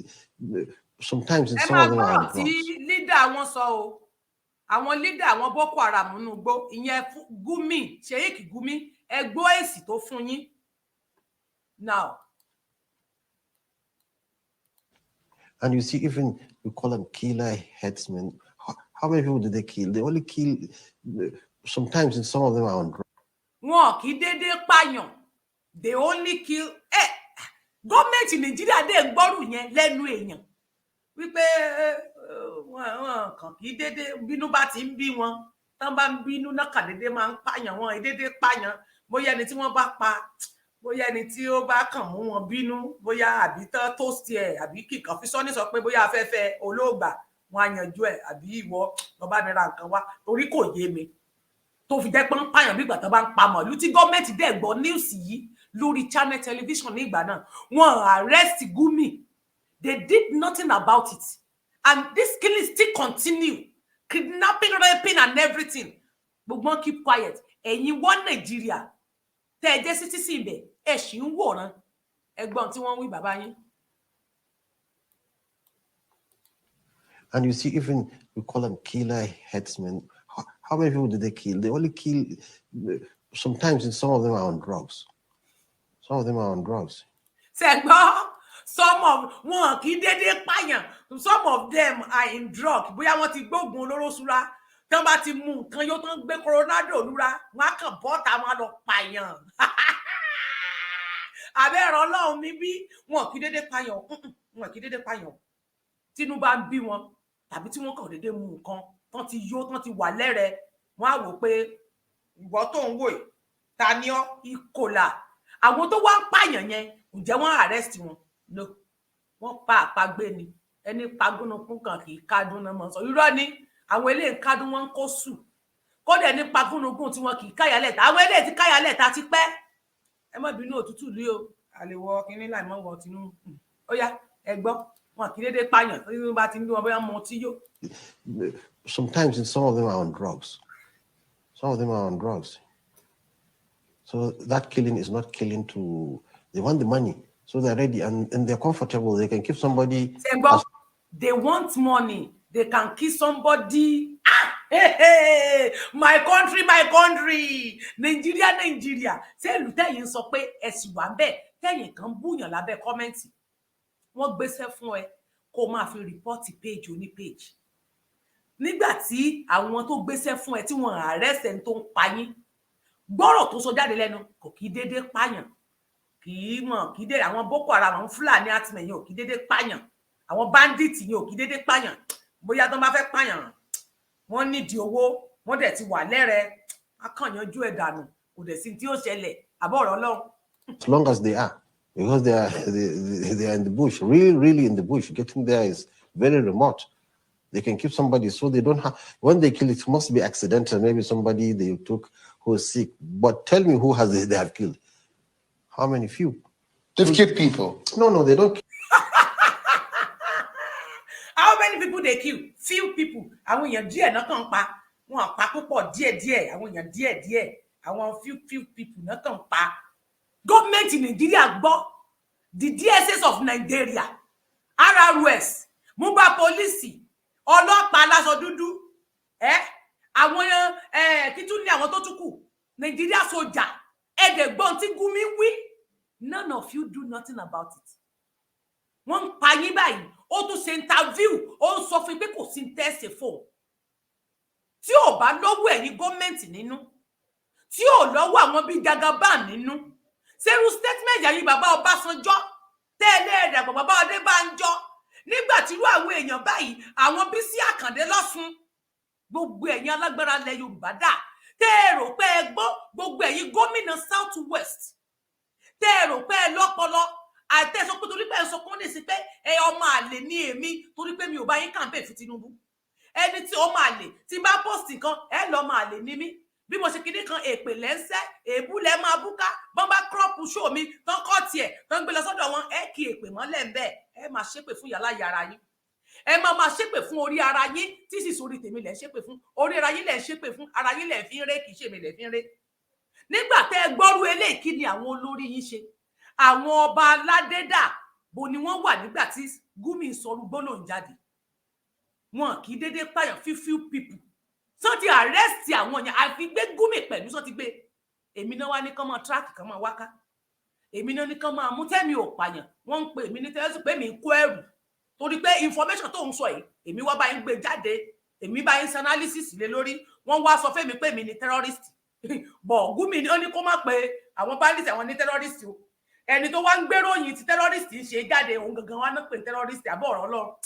sometimes, and Ẹ some máa of them are gbọ́rọ̀ on tí drugs. lídà wọn sọ o. Àwọn lídà àwọn Boko Haram nínú igbó, ìyẹn Gumi, Sheikh Gumi, ẹ gbọ́ èsì tó fún yín. Now, And you see, even we call them killer headsmen. How many people do they kill? They only kill sometimes, and some of them are on drugs. Wọn kì í déédéé pààyàn. They only kill ẹ. Gọọmenti Nàìjíríà dé gbọ́rù yẹn lẹ́nu èèyàn wípé wọn kàn kì í déédéé bínú. Bá ti ń bí wọn tán, bá ń bínú náà, kà déédéé máa ń pààyàn. Wọn déédéé pààyàn. Bóyá ẹni tí wọ́n bá pa, bóyá ẹni tí ó bá kàn mú wọn bínú, bóyá àbí tán toast ẹ, àbí kíkan fi sọ́ní sọ pé bóyá afẹ́fẹ́ olóògbà wọn á yanjú ẹ, àbí ìwọ lọ bá mi ra nǹkan wá, torí kò yé mi tó fi jẹ́ pé ń pààyàn bí ìgbà tó bá ń pa màálù. Tí gọ́ọ̀mẹ̀ntì dẹ̀ gbọ́ news yìí lórí Channel Television ní ìgbà náà, wọ́n arrest Gumi. They did nothing about it, and this killing still continue, kidnapping, raping and everything. Gbogbo wọn keep quiet. Ẹ̀yin wọ́n Nàìjíríà tẹ́ ẹ jẹ́ citizen ibẹ̀, ẹ̀ sì ń wòran. Ẹgbọ́n tí wọ́n ń wí, bàbá yín. And you see, even we call them killer headsmen. How many people do they kill? They only kill sometimes, and some of them are on drugs. Some of them are on drugs. Ṣe gbọ́? Some of wọn kì í déédéé pààyàn. Some of them are in drug. Bóyá wọ́n ti gbóògùn olóró súra, tí wọ́n bá ti mú nǹkan yóò tán, gbé Coronado lura, wọ́n á kàn bọ́ta, wọn á lọ pààyàn. Àbẹ́rẹ́ Ọlọ́run mi bí wọn kì í déédéé pààyàn. Wọn kì í déédéé pààyàn. Tínú bá ń bí wọn tàbí tí wọ́n kàn déédéé mú nǹkan tán, ti yó tán, ti wà lẹ́rẹ̀ẹ́, wọ́n á wò pé ìwọ tó ń wò yìí, ta ni ọ́? Ìkòlà. Àwọn tó wá ń pààyàn yẹn, ǹjẹ́ wọ́n arrest wọn? No. Wọ́n pa àpagbé ni. Ẹni pagúnukún kan kì í kádùn náà mọ̀ sọ. Irọ́ ni. Àwọn eléyìí ń kádùn, wọn ń kó sù. Kódà ní pagúnukún tí wọn kì í káyàlẹ̀ ta. Àwọn eléyìí ti káyàlẹ̀ ta ti pẹ́. Ẹ má bínú, òtútù lé o. Àlèwọ kínní láì mọ́ wọ tinú. Ó yá, ẹ gbọ́, wọn kì í déédéé pààyàn. Tí wọ́n bá ti ń bí wọn, bóyá mọ tí yó. Sometimes, and some of them are on drugs. Some of them are on drugs. So that killing is not killing to, they want the money. So they're ready and they're comfortable. They can keep somebody. Ṣe gbọ́? They want money. They can kill somebody. Ah, hey, hey, my country, my country, Nigeria, Nigeria. Ṣé ìlú tẹ̀yin sọ pé ẹ sì wà ń bẹ̀, tẹ̀yin kan búyàn lábẹ́ comment? Wọ́n gbéṣẹ́ fún ẹ kó máa fi report page oní page. Nígbà tí àwọn tó gbéṣẹ́ fún ẹ tí wọ́n arrest ẹni tó ń pa yín, gbọ́rọ̀ tó sọ jáde lẹ́nu, kò kí déédéé pààyàn, kì í mọ̀ kí dé. Àwọn Boko Haram, àwọn Fúlàní herdsmen yẹn ò kí déédéé pààyàn, àwọn bandit yẹn ò kí déédéé pààyàn. Bóyá tó bá fẹ́ pààyàn, wọ́n nídìí owó, wọ́n dẹ̀ ti wà lẹ́rẹ̀ẹ́ akànyanjú ẹ̀ dànù, kò dẹ̀ sí tí ó ṣẹlẹ̀ àbọ̀ ọ̀rọ̀ Ọlọ́run. As long as they are, because they are in the bush, really, really in the bush. Getting there is very remote. They can keep somebody so they don't have, when they kill, it must be accidental. Maybe somebody they took who is sick. But tell me who has they have killed? How many? Few. They've killed people. No, they don't. How many people they kill? Few people. Àwọn èèyàn díẹ̀ náà kàn ń pa wọn, pa púpọ̀ díẹ̀díẹ̀, àwọn èèyàn díẹ̀díẹ̀, àwọn few few people náà kàn ń pa. Gọ́ọ̀mẹ̀ntì Nàìjíríà gbọ́, the DSS of Nigeria, RRS, mobile police, ọlọ́pàá aláṣọ dúdú ẹ, àwọn ẹ kí tún ní àwọn tó tún kù, Nàìjíríà sójà ẹ̀ẹ́dẹ̀gbọ́n tí Gumi wí. None of you do nothing about it. Wọ́n ń pa yín báyìí. Ó tún ṣe interview, ó ń sọ fún yín pé kò sí tẹ́sí fóun tí ò bá lọ́wọ́ ẹ̀yin gọ́ọ̀mẹ̀ntì nínú, tí ò lọ́wọ́ àwọn bíi Jagaban nínú. Ṣerú statement yẹn, bàbá Ọbásanjọ́ tẹ́lẹ̀ ẹ̀dàgbọ̀n, bàbá Adébánjọ, nígbà tí irú àwọn èèyàn báyìí, àwọn Bísí Àkàndé lọ́sùn, gbogbo ẹ̀yin alágbára ilẹ̀ Yorùbá dà tẹ́ ẹ rò pé ẹ gbọ́, gbogbo ẹ̀yin gómìnà South West tẹ́ ẹ rò pé ẹ lọ́pọlọ àtẹ̀sọ pé torí pé ẹ sọ pé ní sí pé ẹ ọmọ àlè ní èmi, torí pé mi ò bá yín campaign fún Tinubu, ẹni tí ọmọ àlè tí bá post nǹkan ẹ lọ, ọmọ àlè ní mí. Bí mo ṣe kinní kan, èpè lẹ́ńsẹ́, èébú lẹ́ máa búká. Bọ́n bá crop show mi tán, kọ́ tiẹ̀ tán gbé lọ sọ́dọ̀ wọn, ẹ kì èpè mọ́lẹ̀ ń bẹ́ẹ̀. Ẹ máa ṣépè fún yàrá yàrá yín, ẹ máa máa ṣépè fún orí ara yín, tí sì sórí tèmi lẹ̀ ń ṣépè fún, orí ara yín lẹ̀ ń ṣépè fún, ara yín lẹ̀ fi ń ré, kì í ṣèmi lẹ̀ fi ń ré. Nígbà tẹ́ ẹ gbọ́rú eléyìí, kí ni àwọn olórí yín ṣe? Àwọn ọba aládé dà? Bo ni wọ́n wà nígbà tí Gumi sọrú gbólóhùn jáde? Wọn kì í déédéé pààyàn, few few people sọ ti arrest àwọn yẹn, àfi gbé Gumi pẹ̀lú sọ ti gbé. Èmi náà wá ní kán máa track, kán máa wáká, èmi náà ní kán máa mú tẹ́mi ò pààyàn. Wọ́n ń pè mí ní tẹ́lẹ̀sì pé mi ń kó ẹrù torí pé information tó ń sọ yìí, èmi wá bá yín gbé jáde, èmi bá yín ṣe analysis lé lórí. Wọ́n wá sọ fẹ́mi pé mi ní terrorist bọ̀. Gumi ó ní kó má pe àwọn bandits, àwọn ní terrorist o. Ẹni tó wá ń gbéròyìn tí terrorist ń ṣe jáde, òun gangan wá náà pè ní terrorist. Àbọ̀ ọ̀rọ̀ lọ,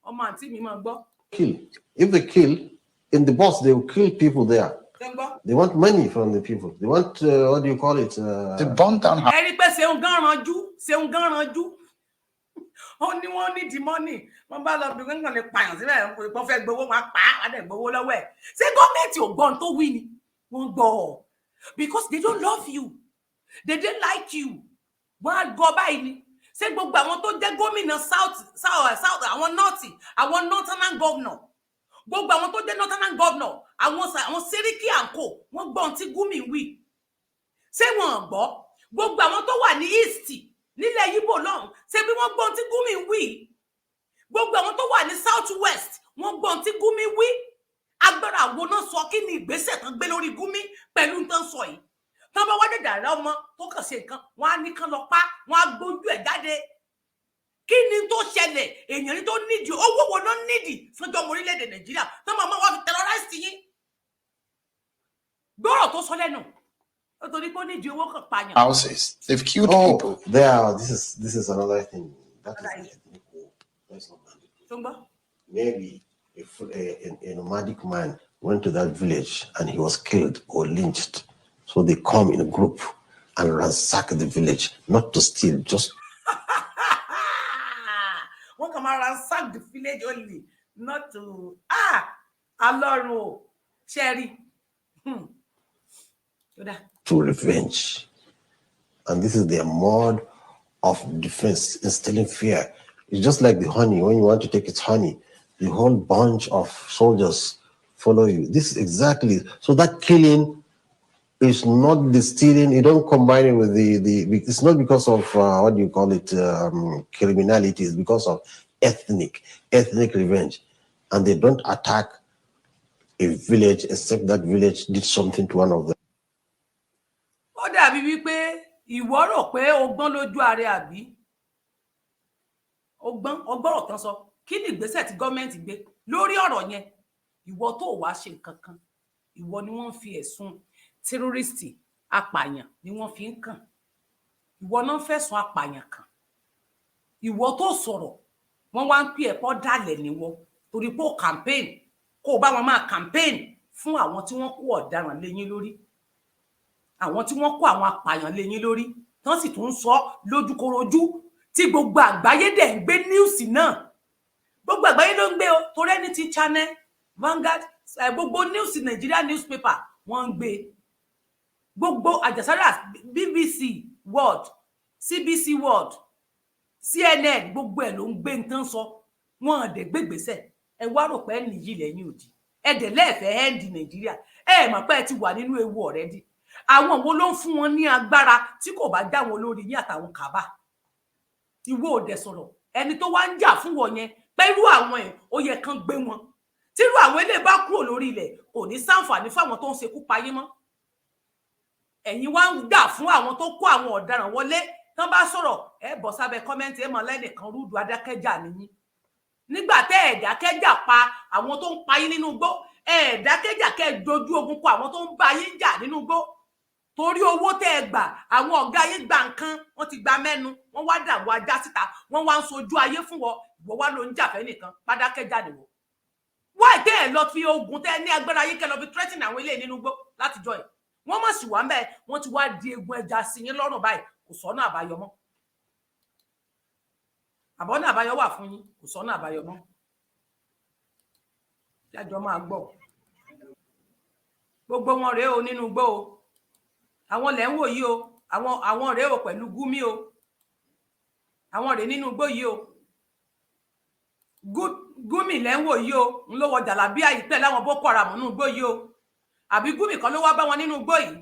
ọmọ àǹtí mi máa gbọ́. Kill. If they kill in the bus, they will kill people there. Ṣé ń gbọ́? They want money from the people. They want, what do you call it? They burn down Ẹ rí i pé ṣeun gan ranjú, ṣeun gan ranjú. Ó ní wọ́n ní di money. Wọ́n bá lọ bí wọ́n lè pààyàn síbẹ̀, wọ́n fẹ́ gbowó, wọn pa á, wọ́n dẹ̀ gbowó lọ́wọ́ ẹ̀. Ṣé gọ́ọ̀mẹ̀ntì ò gbọ́n tó wí ni? Wọ́n gbọ́ ọ because they don't love you, they don't like you. Wọ́n á gbọ́ báyìí ni. Ṣé gbogbo àwọn tó jẹ́ gómìnà south south south, àwọn north, àwọn northern governor, gbogbo àwọn tó jẹ́ northern governor, àwọn Seriki and co, wọ́n gbọ́ ohun tí Gumi wí? Ṣé wọ́n gbọ́? Gbogbo àwọn tó wà ní east nílẹ̀ Yíbò lọ́hùn, ṣé bí wọ́n gbọ́ ohun tí Gumi wí? Gbogbo àwọn tó wà ní south west, wọ́n gbọ́ ohun tí Gumi wí? Agbára wo náà sọ? Kí ni ìgbésẹ̀ tán gbé lórí Gumi pẹ̀lú tán sọ yìí? Tán bá wá dẹ̀dà rẹ, ọmọ tó kàn ṣe nǹkan, wọn á ní kán lọ pa, wọn á gbójú ẹ̀ jáde. Kí ni tó ṣẹlẹ̀? Èèyàn ní tó nídìí owó wo ló nídìí fúnjọ ọmọ orílẹ̀-èdè Nàìjíríà tó máa wá fi terrorize yín? Gbọ́rọ̀ tó sọ lẹ́nu, nítorí pé ó nídìí owó kan pààyàn. Houses. They've killed Oh, people. there. This is another thing. That is the ethnic war. That's not bandit. Tó ń gbọ́. Maybe a nomadic man went to that village and he was killed or lynched. So they come in a group and ransack the village, not to steal, just Wọ́n kàn máa ransack the village only, not to, ah, alọ́run o, ṣe rí. Ó dáa. To revenge. And this is their mode of defense, instilling fear. It's just like the honey. When you want to take its honey, the whole bunch of soldiers follow you. This is exactly so that killing is not the stealing. You don't combine it with the. It's not because of what do you call it, criminality. It's because of ethnic revenge, and they don't attack a village except that village did something to one of them. Ó dàbí wípé ìwọ rò pé o gbọ́n lójú ààrẹ, àbí o gbọ́n ọgbọ́rọ̀ tán sọ? Kí ni ìgbésẹ̀ tí gọ́ọ̀mẹ̀ntì gbé lórí ọ̀rọ̀ yẹn? Ìwọ tó wàá ṣe nǹkan kan, ìwọ ni wọ́n ń fi ẹ̀sùn terrorist, apààyàn ni wọ́n fi ń kàn. Ìwọ náà ń fẹ̀sùn apààyàn kàn, ìwọ tó sọ̀rọ̀. Wọ́n wá ń pè ẹ́ pọ́ dàlẹ̀ níwọ torí pé ó campaign, kó o bá wọn máa campaign fún àwọn tí wọ́n kó ọ̀daràn léyìn lórí, àwọn tí wọ́n kó àwọn apààyàn léyìn lórí, tán sì tún ń sọ lójúkorojú tí gbogbo àgbáyé dẹ̀ ń gbé news náà. Gbogbo àgbáyé ló ń gbé o, torí ẹni tí Channel, Vanguard, gbogbo news, Nigeria newspaper, wọ́n ń gbé, gbogbo àjàsára, BBC World, CBC World, CNN, gbogbo ẹ̀ ló ń gbé nǹkan sọ. Wọn dẹ̀ gbégbèsè. Ẹ wá rò pé nìyí lẹ́yìn òdì, ẹ dẹ̀ lẹ́ẹ̀fẹ́ end Nàìjíríà. Ẹ mọ̀ pé ẹ ti wà nínú ewu already. Àwọn wo ló ń fún wọn ní agbára tí kò bá já wọn lórí yín àtàwọn kàbà? Ìwọ ò dẹ̀ sọ̀rọ̀. Ẹni tó wá ń jà fún wọn yẹn pẹ̀lú àwọn ẹ̀, ó yẹ kán gbé wọn. Tírú àwọn eléyìí bá kúrò lórí ilẹ̀, kò ní sáǹfààní fáwọn tó ń ṣekú payé mọ́. Ẹ̀yin wá ń gbà fún àwọn tó kó àwọn ọ̀daràn wọlé. Tán bá sọ̀rọ̀, ẹ bọ̀ sábẹ́ comment, ẹ mọ̀ lẹ́nìkan rúdù. Adákẹ́jà nìyí. Nígbà tẹ́ ẹ̀ dákẹ́jà pa àwọn tó ń pa yín nínú igbó, ẹ̀ dákẹ́jà kẹ́ ẹ dojú ogun kọ àwọn tó ń bá yín jà nínú igbó. Torí owó tẹ́ ẹ gbà, àwọn ọ̀gá yín gba nǹkan, wọ́n ti gba mẹ́nu, wọ́n wá dàwọ́ ajá síta, wọ́n wá ń sojú ayé fún wọn. Ìwọ wá ló ń jà fẹ́ nìkan, pádákẹ́jà nìwọ. Wáì tẹ́ ẹ lọ fi ogun tẹ́ ẹ ní agbára yín, kẹ́ lọ fi threaten àwọn ilé nínú igbó látijọ́ ẹ̀? Wọ́n mọ̀ sí wà ń bẹ́ẹ̀. Wọ́n ti wá di egun ẹja sí yín lọ́rùn báyìí. Kò sọ́nà àbáyọ mọ́. Àbọ̀nà àbáyọ wà fún yín, kò sọ́nà àbáyọ mọ́. Jájọ máa gbọ́. Gbogbo wọn rèé o nínú igbó o. Àwọn lẹ̀ ń wò yìí o. Àwọn rèé o pẹ̀lú Gúmí o. Àwọn rèé nínú igbó yìí o. Gúmì lẹ̀ ń wò yìí o, ń ló wọ jàlábíà yìí pẹ̀lú àwọn Boko Haram nínú igbó yìí o. Àbí Gúmì kan ló wá bá wọn nínú igbó yìí?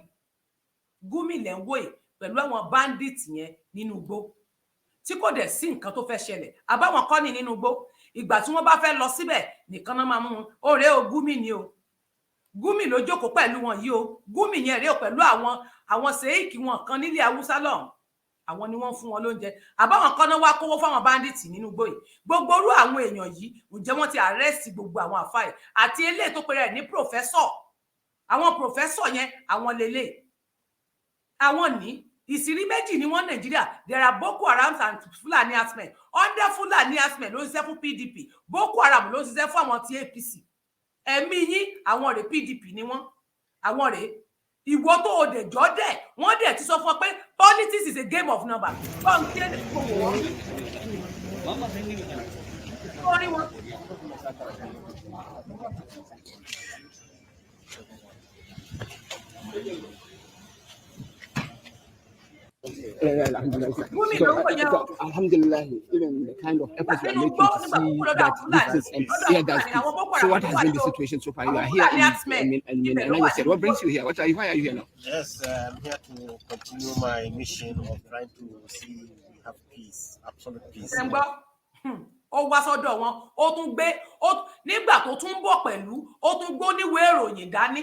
Gúmì lẹ̀ ń wò yìí pẹ̀lú àwọn bandit yẹn nínú igbó, tí kò dẹ̀ sí nǹkan tó fẹ́ ṣẹlẹ̀. Àbáwọn kọ́ ni nínú igbó. Ìgbà tí wọ́n bá fẹ́ lọ síbẹ̀ nìkan náà máa mú un. Ó rèé o, Gúmì ni o. Gúmì ló jókòó pẹ̀lú wọn yìí o. Gúmì yẹn rèé o pẹ̀lú àwọn sèéìkì wọn kan nílé Haúsá lọ́hùn. Àwọn ni wọ́n fún wọn lóúnjẹ. Àbáwọn kan náà wá kówó fáwọn bandit nínú igbó yìí? Gbogbo orú àwọn èèyàn yìí, ǹjẹ́ wọ́n ti arrest gbogbo àwọn àfáà yìí àti eléyìí tó pèrè ní professor? Àwọn professor yẹn, àwọn lélẹ̀, àwọn ní ìsìrí méjì ni wọ́n. Nàìjíríà, there are Boko Haram and Fulani herdsmen. Under Fulani herdsmen ló ń ṣiṣẹ́ fún PDP, Boko Haram ló ń ṣiṣẹ́ fún àwọn ti APC. Ẹ̀mí yín, àwọn rèé, PDP ni wọ́n. Àwọn rèé. Ìwọ tó o dẹ̀ jọ́ dẹ̀, wọ́n dẹ̀ ti sọ fún ọ pé politics is a game of number. Bọ́n kí ẹni kò wọ́n orí wọn. Gúmi ló ń wò yẹn o. Alhamdulillah, even the kind of efforts we are making to see that this is and hear that peace. So what has been the situation so far? You are here in Niger State. What brings you here? What are you, why are you here now? Yes, I'm here to continue my mission of trying to see we have peace, absolute peace. Ṣe ń gbọ́? Ó wá sọ́dọ̀ wọn, ó tún gbé nígbà tó tún ń bọ̀ pẹ̀lú, ó tún gbé oníwèé ìròyìn dání.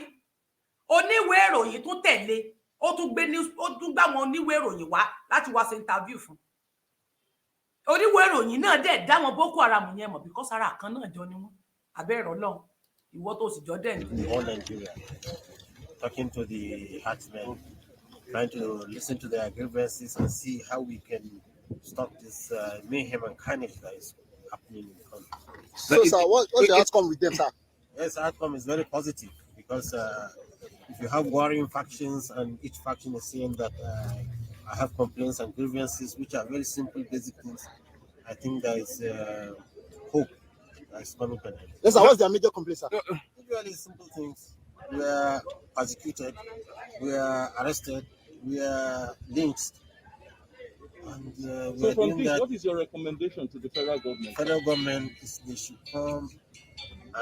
Oníwèé ìròyìn tún tẹ̀lé. Ó tún gbé news, ó tún gbá àwọn oníwèé ìròyìn wá láti wá ṣe interview fún. Oníwèé ìròyìn náà dẹ̀ dá wọn Boko Haram yẹn mọ̀, because ara kan náà jọ ni wọ́n. Abẹ́rẹ́ Ọlọ́run, ìwọ tó sì jọ dẹ̀ ní. In the whole Nigeria, talking to the herdsmen, trying to listen to their grievances and see how we can stop this mayhem and carnage that is happening in the country. So, sir, what's the outcome with them, sir? Yes, outcome is very positive because if you have warring factions and each faction is saying that I have complaints and grievances, which are very simple, basic things, I think there is hope that is coming to an end. Yes, sir. What's their major complaint, sir? Usually simple things. We are persecuted, we are arrested, we are lynched, and we So are from doing this, that. what is your recommendation to the federal government? Federal government is they should come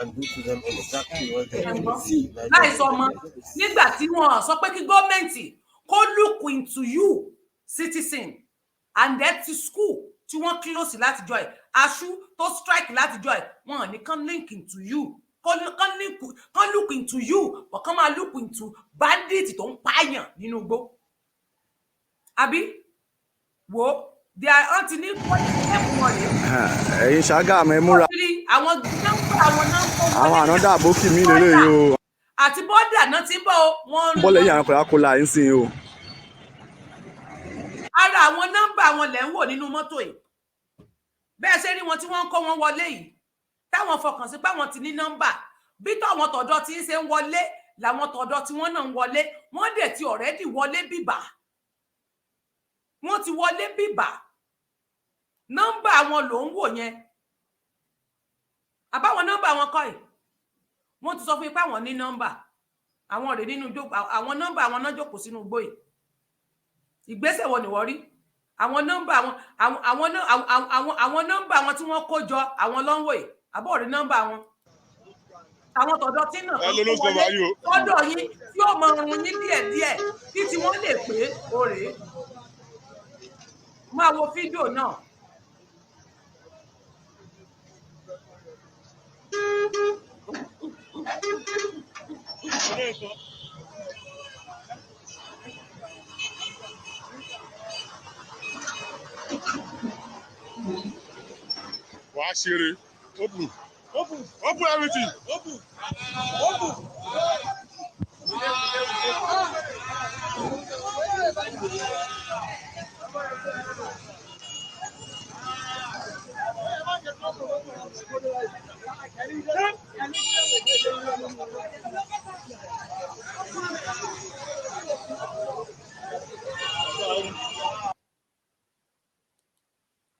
and do to them exactly what they Ṣe ń do gbọ́? to the Láì Nigerian sọ ọmọ nígbà tí wọn sọ pé kí gọ́ọ̀mẹ̀ntì kó look into you citizen and then ti school tí wọ́n close látijọ́ ẹ̀, ASUU tó strike látijọ́ ẹ̀, wọn ò ní kán link into you, kán look into you, but kán máa look into bandit tó ń pààyàn nínú igbó. Àbí wo They are, wọ́n ti ní wọ́n ti ẹ̀kú wọn rèé. Ẹ̀yin Ṣàgámù, ẹ múra. Kiri àwọn nọ́mbà àwọn náà ń kó Àwọn wọlé. ànádà àbókì mi lélẹ́yìí o. Àti border náà ti ń bọ̀ o, wọ́n ń Bọ́ lẹ́yìn àwọn kòlákòlà yín sìn o. Ara àwọn nọ́mbà wọn lẹ̀ ń wò nínú mọ́tò yìí. Bẹ́ẹ̀ ṣe rí wọn tí wọ́n ń kó wọn wọlé yìí, táwọn fọkàn sí pé àwọn ti ní nọ́mbà, bí tọ̀wọn tọ̀dọ̀ tí ń ṣe ń wọlé làwọn tọ̀dọ̀ tí wọ́n náà ń wọlé. Wọ́n dẹ̀ ti already wọlé bìbà, wọ́n ti wọlé bìbà. Nọ́mbà wọn ló ń wò yẹn, àbáwọn nọ́mbà wọn kọ́ yìí. Wọ́n ti sọ fún yín pé àwọn ní nọ́mbà àwọn rèé nínú jókòó. Àwọn nọ́mbà àwọn náà jókòó sínú igbó yìí. Ìgbésẹ̀ wo ni wọ́n rí? Àwọn nọ́mbà àwọn àwọn àwọn àwọn nọ́mbà àwọn tí wọ́n kó jọ, àwọn ló ń wò yìí. Àbọ̀ rí nọ́mbà wọn, àwọn tọ̀dọ̀ tí náà tó kó wọlé sọ́dọ̀ yín tí ó mọ ọrùn yín díẹ̀díẹ̀ kí tí wọ́n lè pé òrè. Máa wo fídíò náà. Wàá ṣeré. Open, open, open everything. Open, open.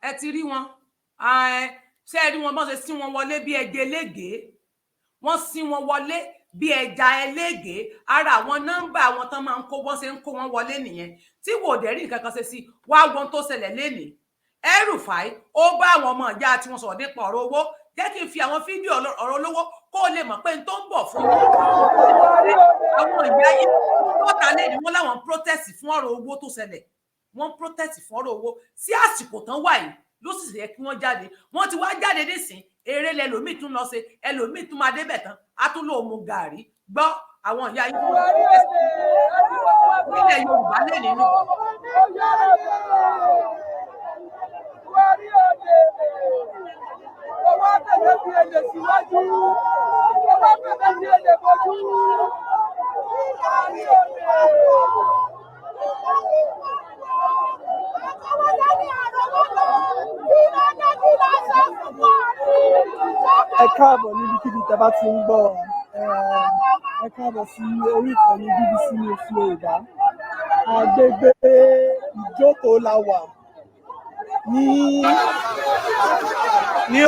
Ẹ ti rí wọn, ṣé ẹ rí wọn bọ́n ṣe sí wọn wọlé bí ẹja elégèé? Wọ́n sí wọn wọlé bí ẹja elégèé. Ara àwọn nọ́mbà àwọn tán máa ń kó, bọ́n ṣe ń kó wọn wọlé nìyẹn, tí wò dẹ̀ rí nǹkan kan ṣe sí. Wá wọn tó ṣẹlẹ̀ lénìí, El-Rufai ó bá àwọn ọmọ ìyá tí wọ́n sọ̀rọ̀ nípa ọ̀rọ̀ owó. Jẹ́ kí n fi àwọn fídíò ọ̀rọ̀ olówó kó o lè mọ̀ pé n tó ń bọ̀ fún àwọn ìyá yìí bọ́ta lẹ́ni. Wọ́n láwọn protest fún ọ̀rọ̀ owó tó ṣẹlẹ̀. Wọ́n protest fún ọ̀rọ̀ owó sí àsìkò tán wà yìí ló sì yẹ kí wọ́n jáde. Wọ́n ti wá jáde nísìn, eré lẹlòmíì tún lọ ṣe, ẹlòmíì tún máa débẹ̀ tán, á tún lóò mu gàrí. Gbọ́ àwọn ìyá yìí nílẹ̀ Yorùbá lè nínú. Owó àtẹ̀lé fi èdè síwájú, owó àtẹ̀lé fi èdè bojú. Buhari òde. Ẹ káàbọ̀ níbikíbi tẹ́ bá ti ń gbọ́ wa. Ẹ káàbọ̀ sí orí ìkànnì BBC News Yorùbá. Agbègbè Ìjókòó la wà ní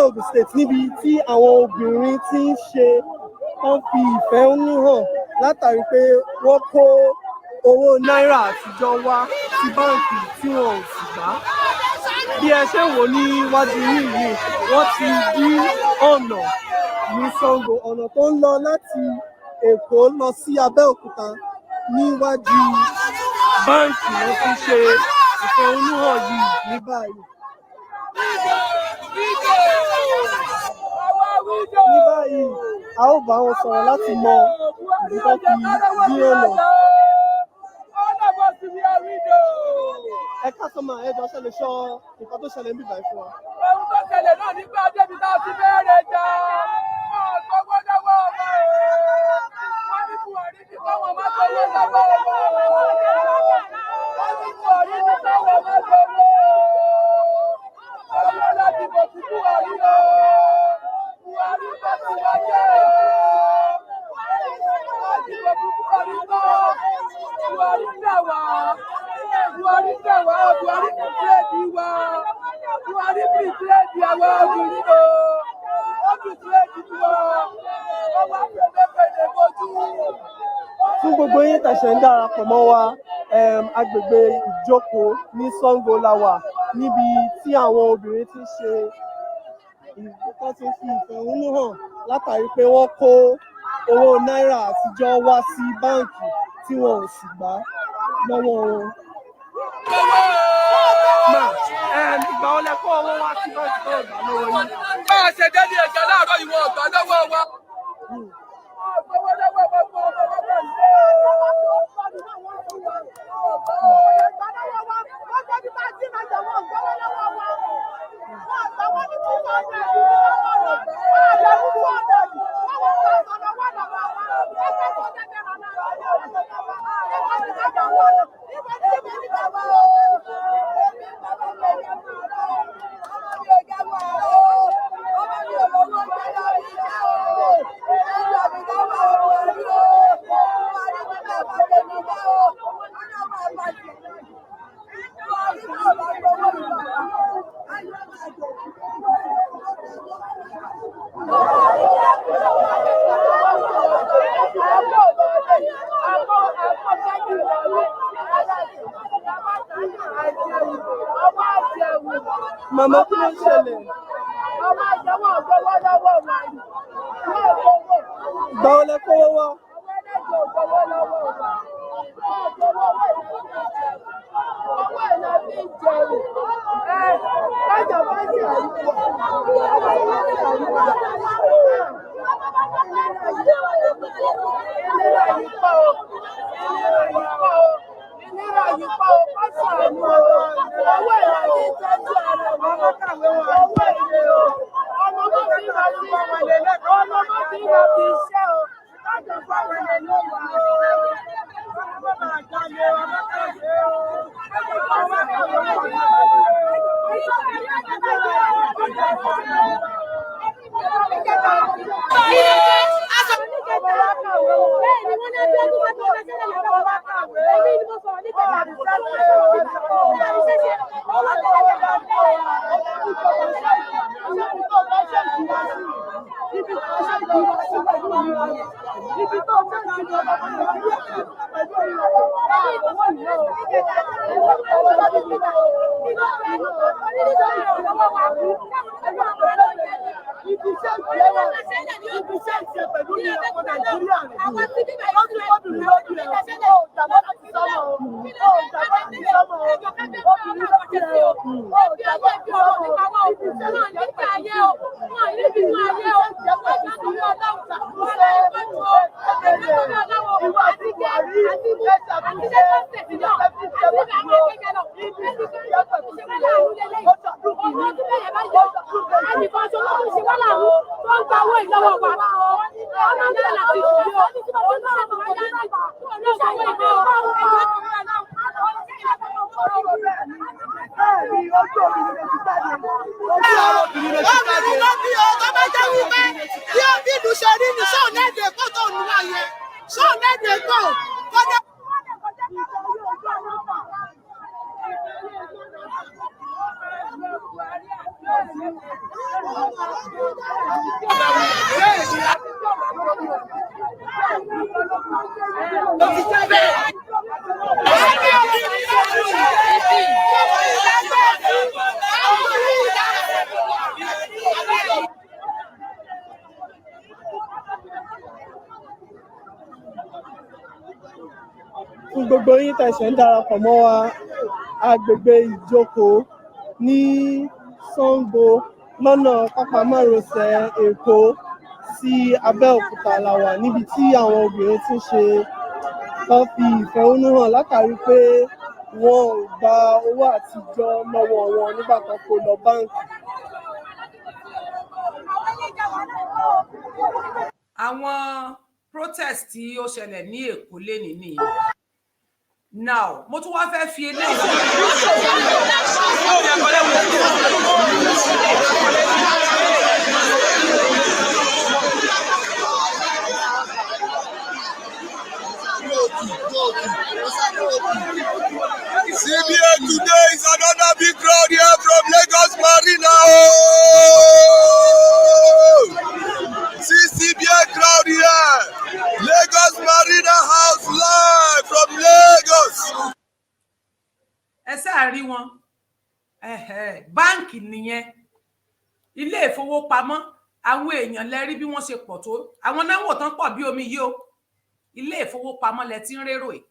Ogun State, níbi tí àwọn obìnrin ti ń ṣe, wọ́n fi ìfẹ̀hónú hàn látàrí pé wọ́n kó owó náírà àtijọ́ wá sí báǹkì tí wọn ò sì gbà á. Bí ẹ ṣe ń wò níwájú yín yìí, wọ́n ti dí ọ̀nà ní Sango, ọ̀nà tó ń lọ láti Èkó lọ sí Abẹ́òkúta. Níwájú báǹkì wọ́n ti ń ṣe ìfẹ̀hónúhàn yìí ní báyìí. Ní báyìí, a ó bá wọn sọ̀rọ̀ láti mọ ìdí tó fi dí ọ̀nà. Ẹ káàsán mà, ẹ jọ̀ọ́, ṣe lè sọ nǹkan tó ṣẹlẹ̀ níbí báyìí fún wa? Ohun tó ṣẹlẹ̀ náà nígbà débi tá a ti bẹ̀rẹ̀ jà. Wọ́n ò gbowó lọ́wọ́ ọmọ o. Wọ́n ní Buhari ní káwọn má gbowó lọ́wọ́ ọmọ o. Wọ́n ní Buhari ní káwọn má gbowó. Owó láti bọ̀ sí Buhari o. Buhari bá ti wá jẹ́ o. Wọ́n ti bọ̀ sí Buhari tán. Buhari dà wá. Buhari dà wá. Buhari bìtírẹ́dì wa. Buhari bìtírẹ́dì àwa obìnrin o. Ó bìtírẹ́dì wa. Ó wá fẹ́lẹ́fẹ́lẹ́ bójú. Fún gbogbo yín tẹ̀sẹ̀ ń darapọ̀ mọ́ wa, agbègbè Ìjókòó ní Sango la wà, níbi tí àwọn obìnrin ti ń ṣe, tó ti ń fi ìfẹ̀hónú hàn látàrí pé wọ́n kó owó náírà àtijọ́ wá sí báǹkì tí wọn ò sì gbà á lọ́wọ́ wọn. Mà, ìgbà wo lẹ kó owó wá sí báǹkì tó gbà lọ́wọ́ yín? Bá a ṣe délé ẹja láàárọ̀, ìwọ̀n ọ̀gbà lọ́wọ́ wa. Ọ̀gbọ́wọ́ lọ́wọ́ wa fún ọmọ wa bá ń lé. 200 àdàmú 200 1,000 wà lọ́wọ́ wa, ₦500 náà. Màmá, kí ló ń ṣẹlẹ̀? Ọmọ ìjọba ògbówó lọ́wọ́ wa ni. Wọ́n ò gbowó. Ìgbà wo lẹ kówó wá? Àwọn ẹlẹ́jọ̀ ò gbowó lọ́wọ́ wa. Wọ́n ò gbowó, owó ìlà fi ń jẹun. Owó ìlà fi ń jẹun. Ẹ kájọ bá ṣe àyíkọ́. Kájọ bá ṣe àyíkọ́. Ìnira yìí pọ̀ o. Ìnira yìí pọ̀ o. Ìnira yìí pọ̀ o. Má ṣàánú o. Owó ìlà fi ń tọ́jú ara mi. Owó ìlè o. Ọmọ mọ́ fi máa fi ọmọ mọ́ fi máa fi iṣẹ́ o. Kájọ bá wọlé ló wà o. Obìnrin ló bí o. Tó bá jẹ́ wípé bí ó bí ìlú ṣe rí ni ṣóun léde kó tó ń wá yẹn, ṣóun léde kó kódà. Fún gbogbo yín tẹ̀sẹ̀ ń darapọ̀ mọ́ wa, agbègbè Ìjókòó ní Sango, lọ́nà pápá márosẹ̀ Èkó sí Abẹ́òkúta la wà, níbi tí àwọn obìnrin ti ń ṣe tó fi ìfẹ̀hónú hàn látàrí pé wọn ò gba owó àtijọ́ lọ́wọ́ wọn nígbà tó kó lọ báǹkì. Àwọn protest tí ó ṣẹlẹ̀ ní Èkó lénìí nìyẹn. Now, mo tún wá fẹ́ fi eléyìí. CBA today is another big crowd here from Lagos Marina. Oh! See CBA crowd here. Lagos Marina House live from Lagos. Ẹ sáà rí wọn. Ẹhẹ́, báǹkì nìyẹn, ilé ìfowópamọ́. Àwọn èèyàn lẹ rí bí wọ́n ṣe pọ̀ tó. Àwọn náà wò tán pọ̀ bí omi yìí o. Ilé ìfowópamọ́ lẹ ti ń rérò ẹ̀.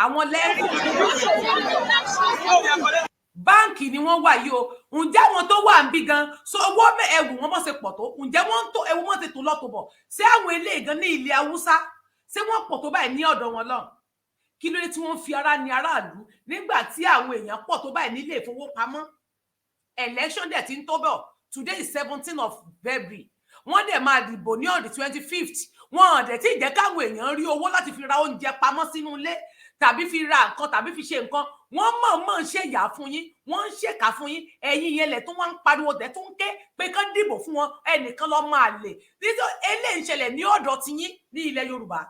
Àwọn lẹ́rìí báǹkì ni wọ́n wà yìí o. Ǹjẹ́ àwọn tó wà ń bí gan so owó ẹ̀wù wọn mọ̀ ṣe pọ̀ tó? Ǹjẹ́ wọ́n ń tó ẹ̀wù wọn ti tó lọ́tò bọ̀? Ṣé àwọn eléyìí gan ní ilẹ̀ Haúsá, ṣé wọ́n pọ̀ tó báyìí ní ọ̀dọ̀ wọn lọ́hùn? Kí ló dé tí wọ́n fi ara ní aráàlú nígbà tí àwọn èèyàn pọ̀ tó báyìí nílé ìfowópamọ́? Election dẹ̀ ti ń tó bọ̀. Today is 17 of February. Wọ́n dẹ̀ máa dìbò ní on the 25th. Wọ́n ò dẹ̀ tí ì jẹ́ káwọn èèyàn rí owó láti fi ra oúnjẹ pamọ́ sínú ilé, tàbí fi ra nǹkan, tàbí fi ṣe nǹkan. Wọ́n mọ̀ọ́mọ̀ ń ṣe ìyà fún yín, wọ́n ń ṣèkà fún yín. Ẹ̀yin yẹn lẹ̀ tó wọ́n ń pariwo tẹ̀ tó ń ké pé kán dìbò fún wọn. Ẹnìkan lọ́ máa lè nítorí eléyìí ń ṣẹlẹ̀ ní ọ̀dọ̀ tiyín ní ilẹ̀ Yorùbá,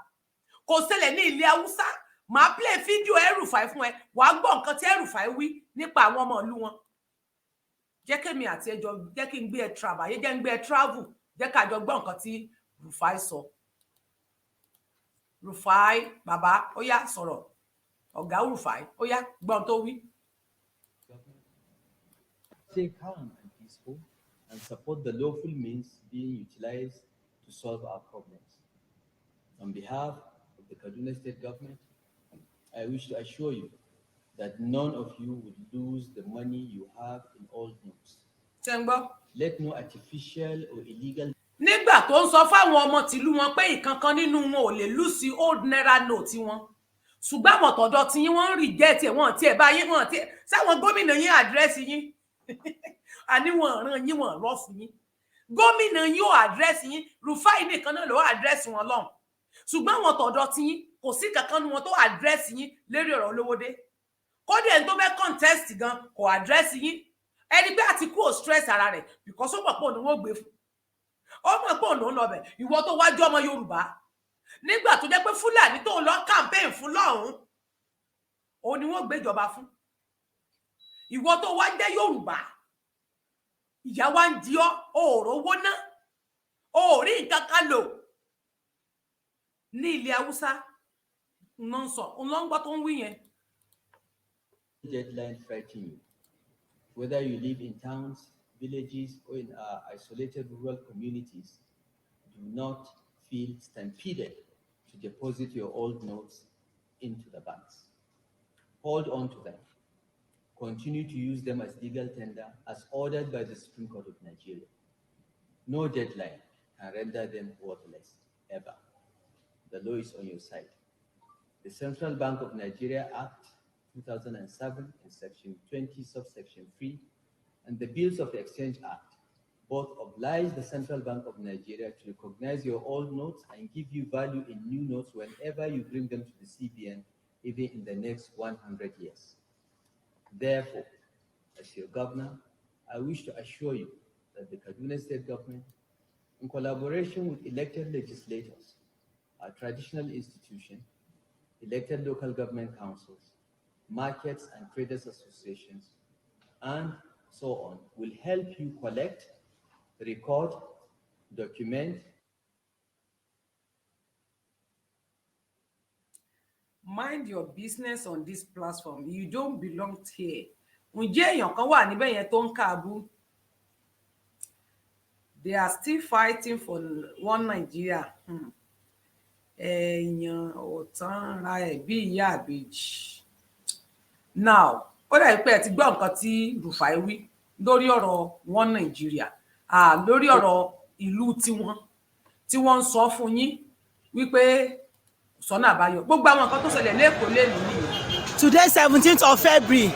kò ṣẹlẹ̀ ní ilẹ̀ Haúsá. Màá play fídíò El-Rufai fún ẹ, wàá gbọ́ nǹkan tí El-Rufai wí nípa àwọn ọmọ ìlú wọn. Jẹ́ kémi àti ẹjọ́, jẹ́ kí n gbé ẹ travel, jẹ́ n gbé ẹ travel, jẹ́ ká jọ gbọ́ nǹkan tí Rufai sọ. Rufai bàbá, ó yá, sọ̀rọ̀. Ọ̀gá Rufai, ó yá, gbọ́n tó wí. Stay calm and peaceful and support the lawful means being utilized to solve our problems. On behalf of the Kaduna State Government, I wish to assure you that none of you would lose the money you have in old notes. Ṣé ń gbọ́? Let no artificial or illegal Nígbà tó ń sọ fáwọn ọmọ tìlú wọn pé ìkankan nínú wọn ò lè lose old naira note wọn, ṣùgbọ́n àwọn tọ̀dọ̀ tí yín, wọ́n ń reject ẹ̀. Wọ́n tiẹ̀ bá yín, wọ́n tiẹ̀ sáwọn gómìnà yín address yín, àní wọn ràn yín, wọn lọ fún yín. Gómìnà yín ò address yín. Rufai nìkan náà ló address wọn lọ́hùn, ṣùgbọ́n àwọn tọ̀dọ̀ tí yín, kò sí kankan nu wọn tó address yín lérí ọ̀rọ̀ olówódé. Kódà ẹni tó fẹ́ contest gan kò address yín. Ẹni pé Àtìkú ò stress ara rẹ̀ because ó mọ̀ pé òun ni wọ́n gbé fún, ó mọ̀ pé òun ló ń lọ bẹ̀. Ìwọ tó wájú ọmọ Yorùbá, nígbà tó jẹ́ pé Fúlàní tó ń lọ campaign fún lọ́hùn, òun ni wọ́n gbéjọba fún. Ìwọ tó wá jẹ́ Yorùbá, ìyà wa ń di ọ́, òòrò owó ná, òòrí nǹkan kan lò ní ilẹ̀ Haúsá ń sọ ń lọ ń gbọ́ tó ń wí yẹn. deadline frighten you. Whether you live in towns, villages, or in isolated rural communities, do not feel stampeded to deposit your old notes into the banks. Hold on to them. Continue to use them as legal tender as ordered by the Supreme Court of Nigeria. No deadline can render them worthless, ever. The law is on your side. The Central Bank of Nigeria Act 2007 in Section 20, subsection 3, and the Bills of Exchange Act both oblige the Central Bank of Nigeria to recognize your old notes and give you value in new notes whenever you bring them to the CBN, even in the next 100 years. Therefore, as your governor, I wish to assure you that the Kaduna State government, in collaboration with elected legislators, our traditional institution, elected local government councils, markets and traders associations, and so on, will help you collect, record, document, Mind your business on this platform. You don't belong here. Ǹjẹ́ èèyàn kan wà níbẹ̀ yẹn tó ń kàbú? They are still fighting for one Nigeria. Èèyàn ò tán ra ẹ̀ bí ìyá àbèjì. Now, ó dàbí pé ẹ ti gbọ́ nǹkan tí Rufai wí lórí ọ̀rọ̀ one Nigeria, lórí ọ̀rọ̀ ìlú tiwọn tí wọ́n ń sọ fún yín wípé sọ́nà àbáyọ. Gbogbo àwọn nǹkan tó ṣẹlẹ̀ lẹ́kọ̀ọ́ lẹ́nu nìyẹn. Today, 17th of February,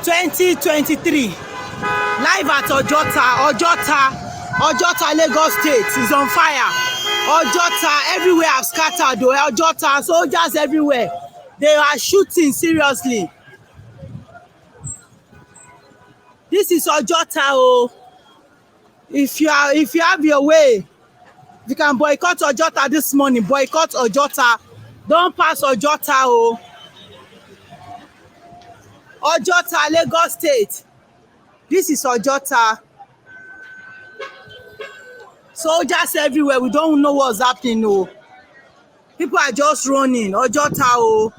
2023, live at Ojota, Ojota, Ojota, Lagos State is on fire. Ojota, everywhere have scattered. Oh, Ojota, soldiers everywhere. They are shooting seriously. This is Ojota. Oh, if you have your way, you can boycott Ojota this morning. Boycott Ojota. Don't pass Ojota. Oh. Ojota, Lagos State. This is Ojota. Soldiers everywhere. We don't know what's happening. No. People are just running. Ojota. Oh.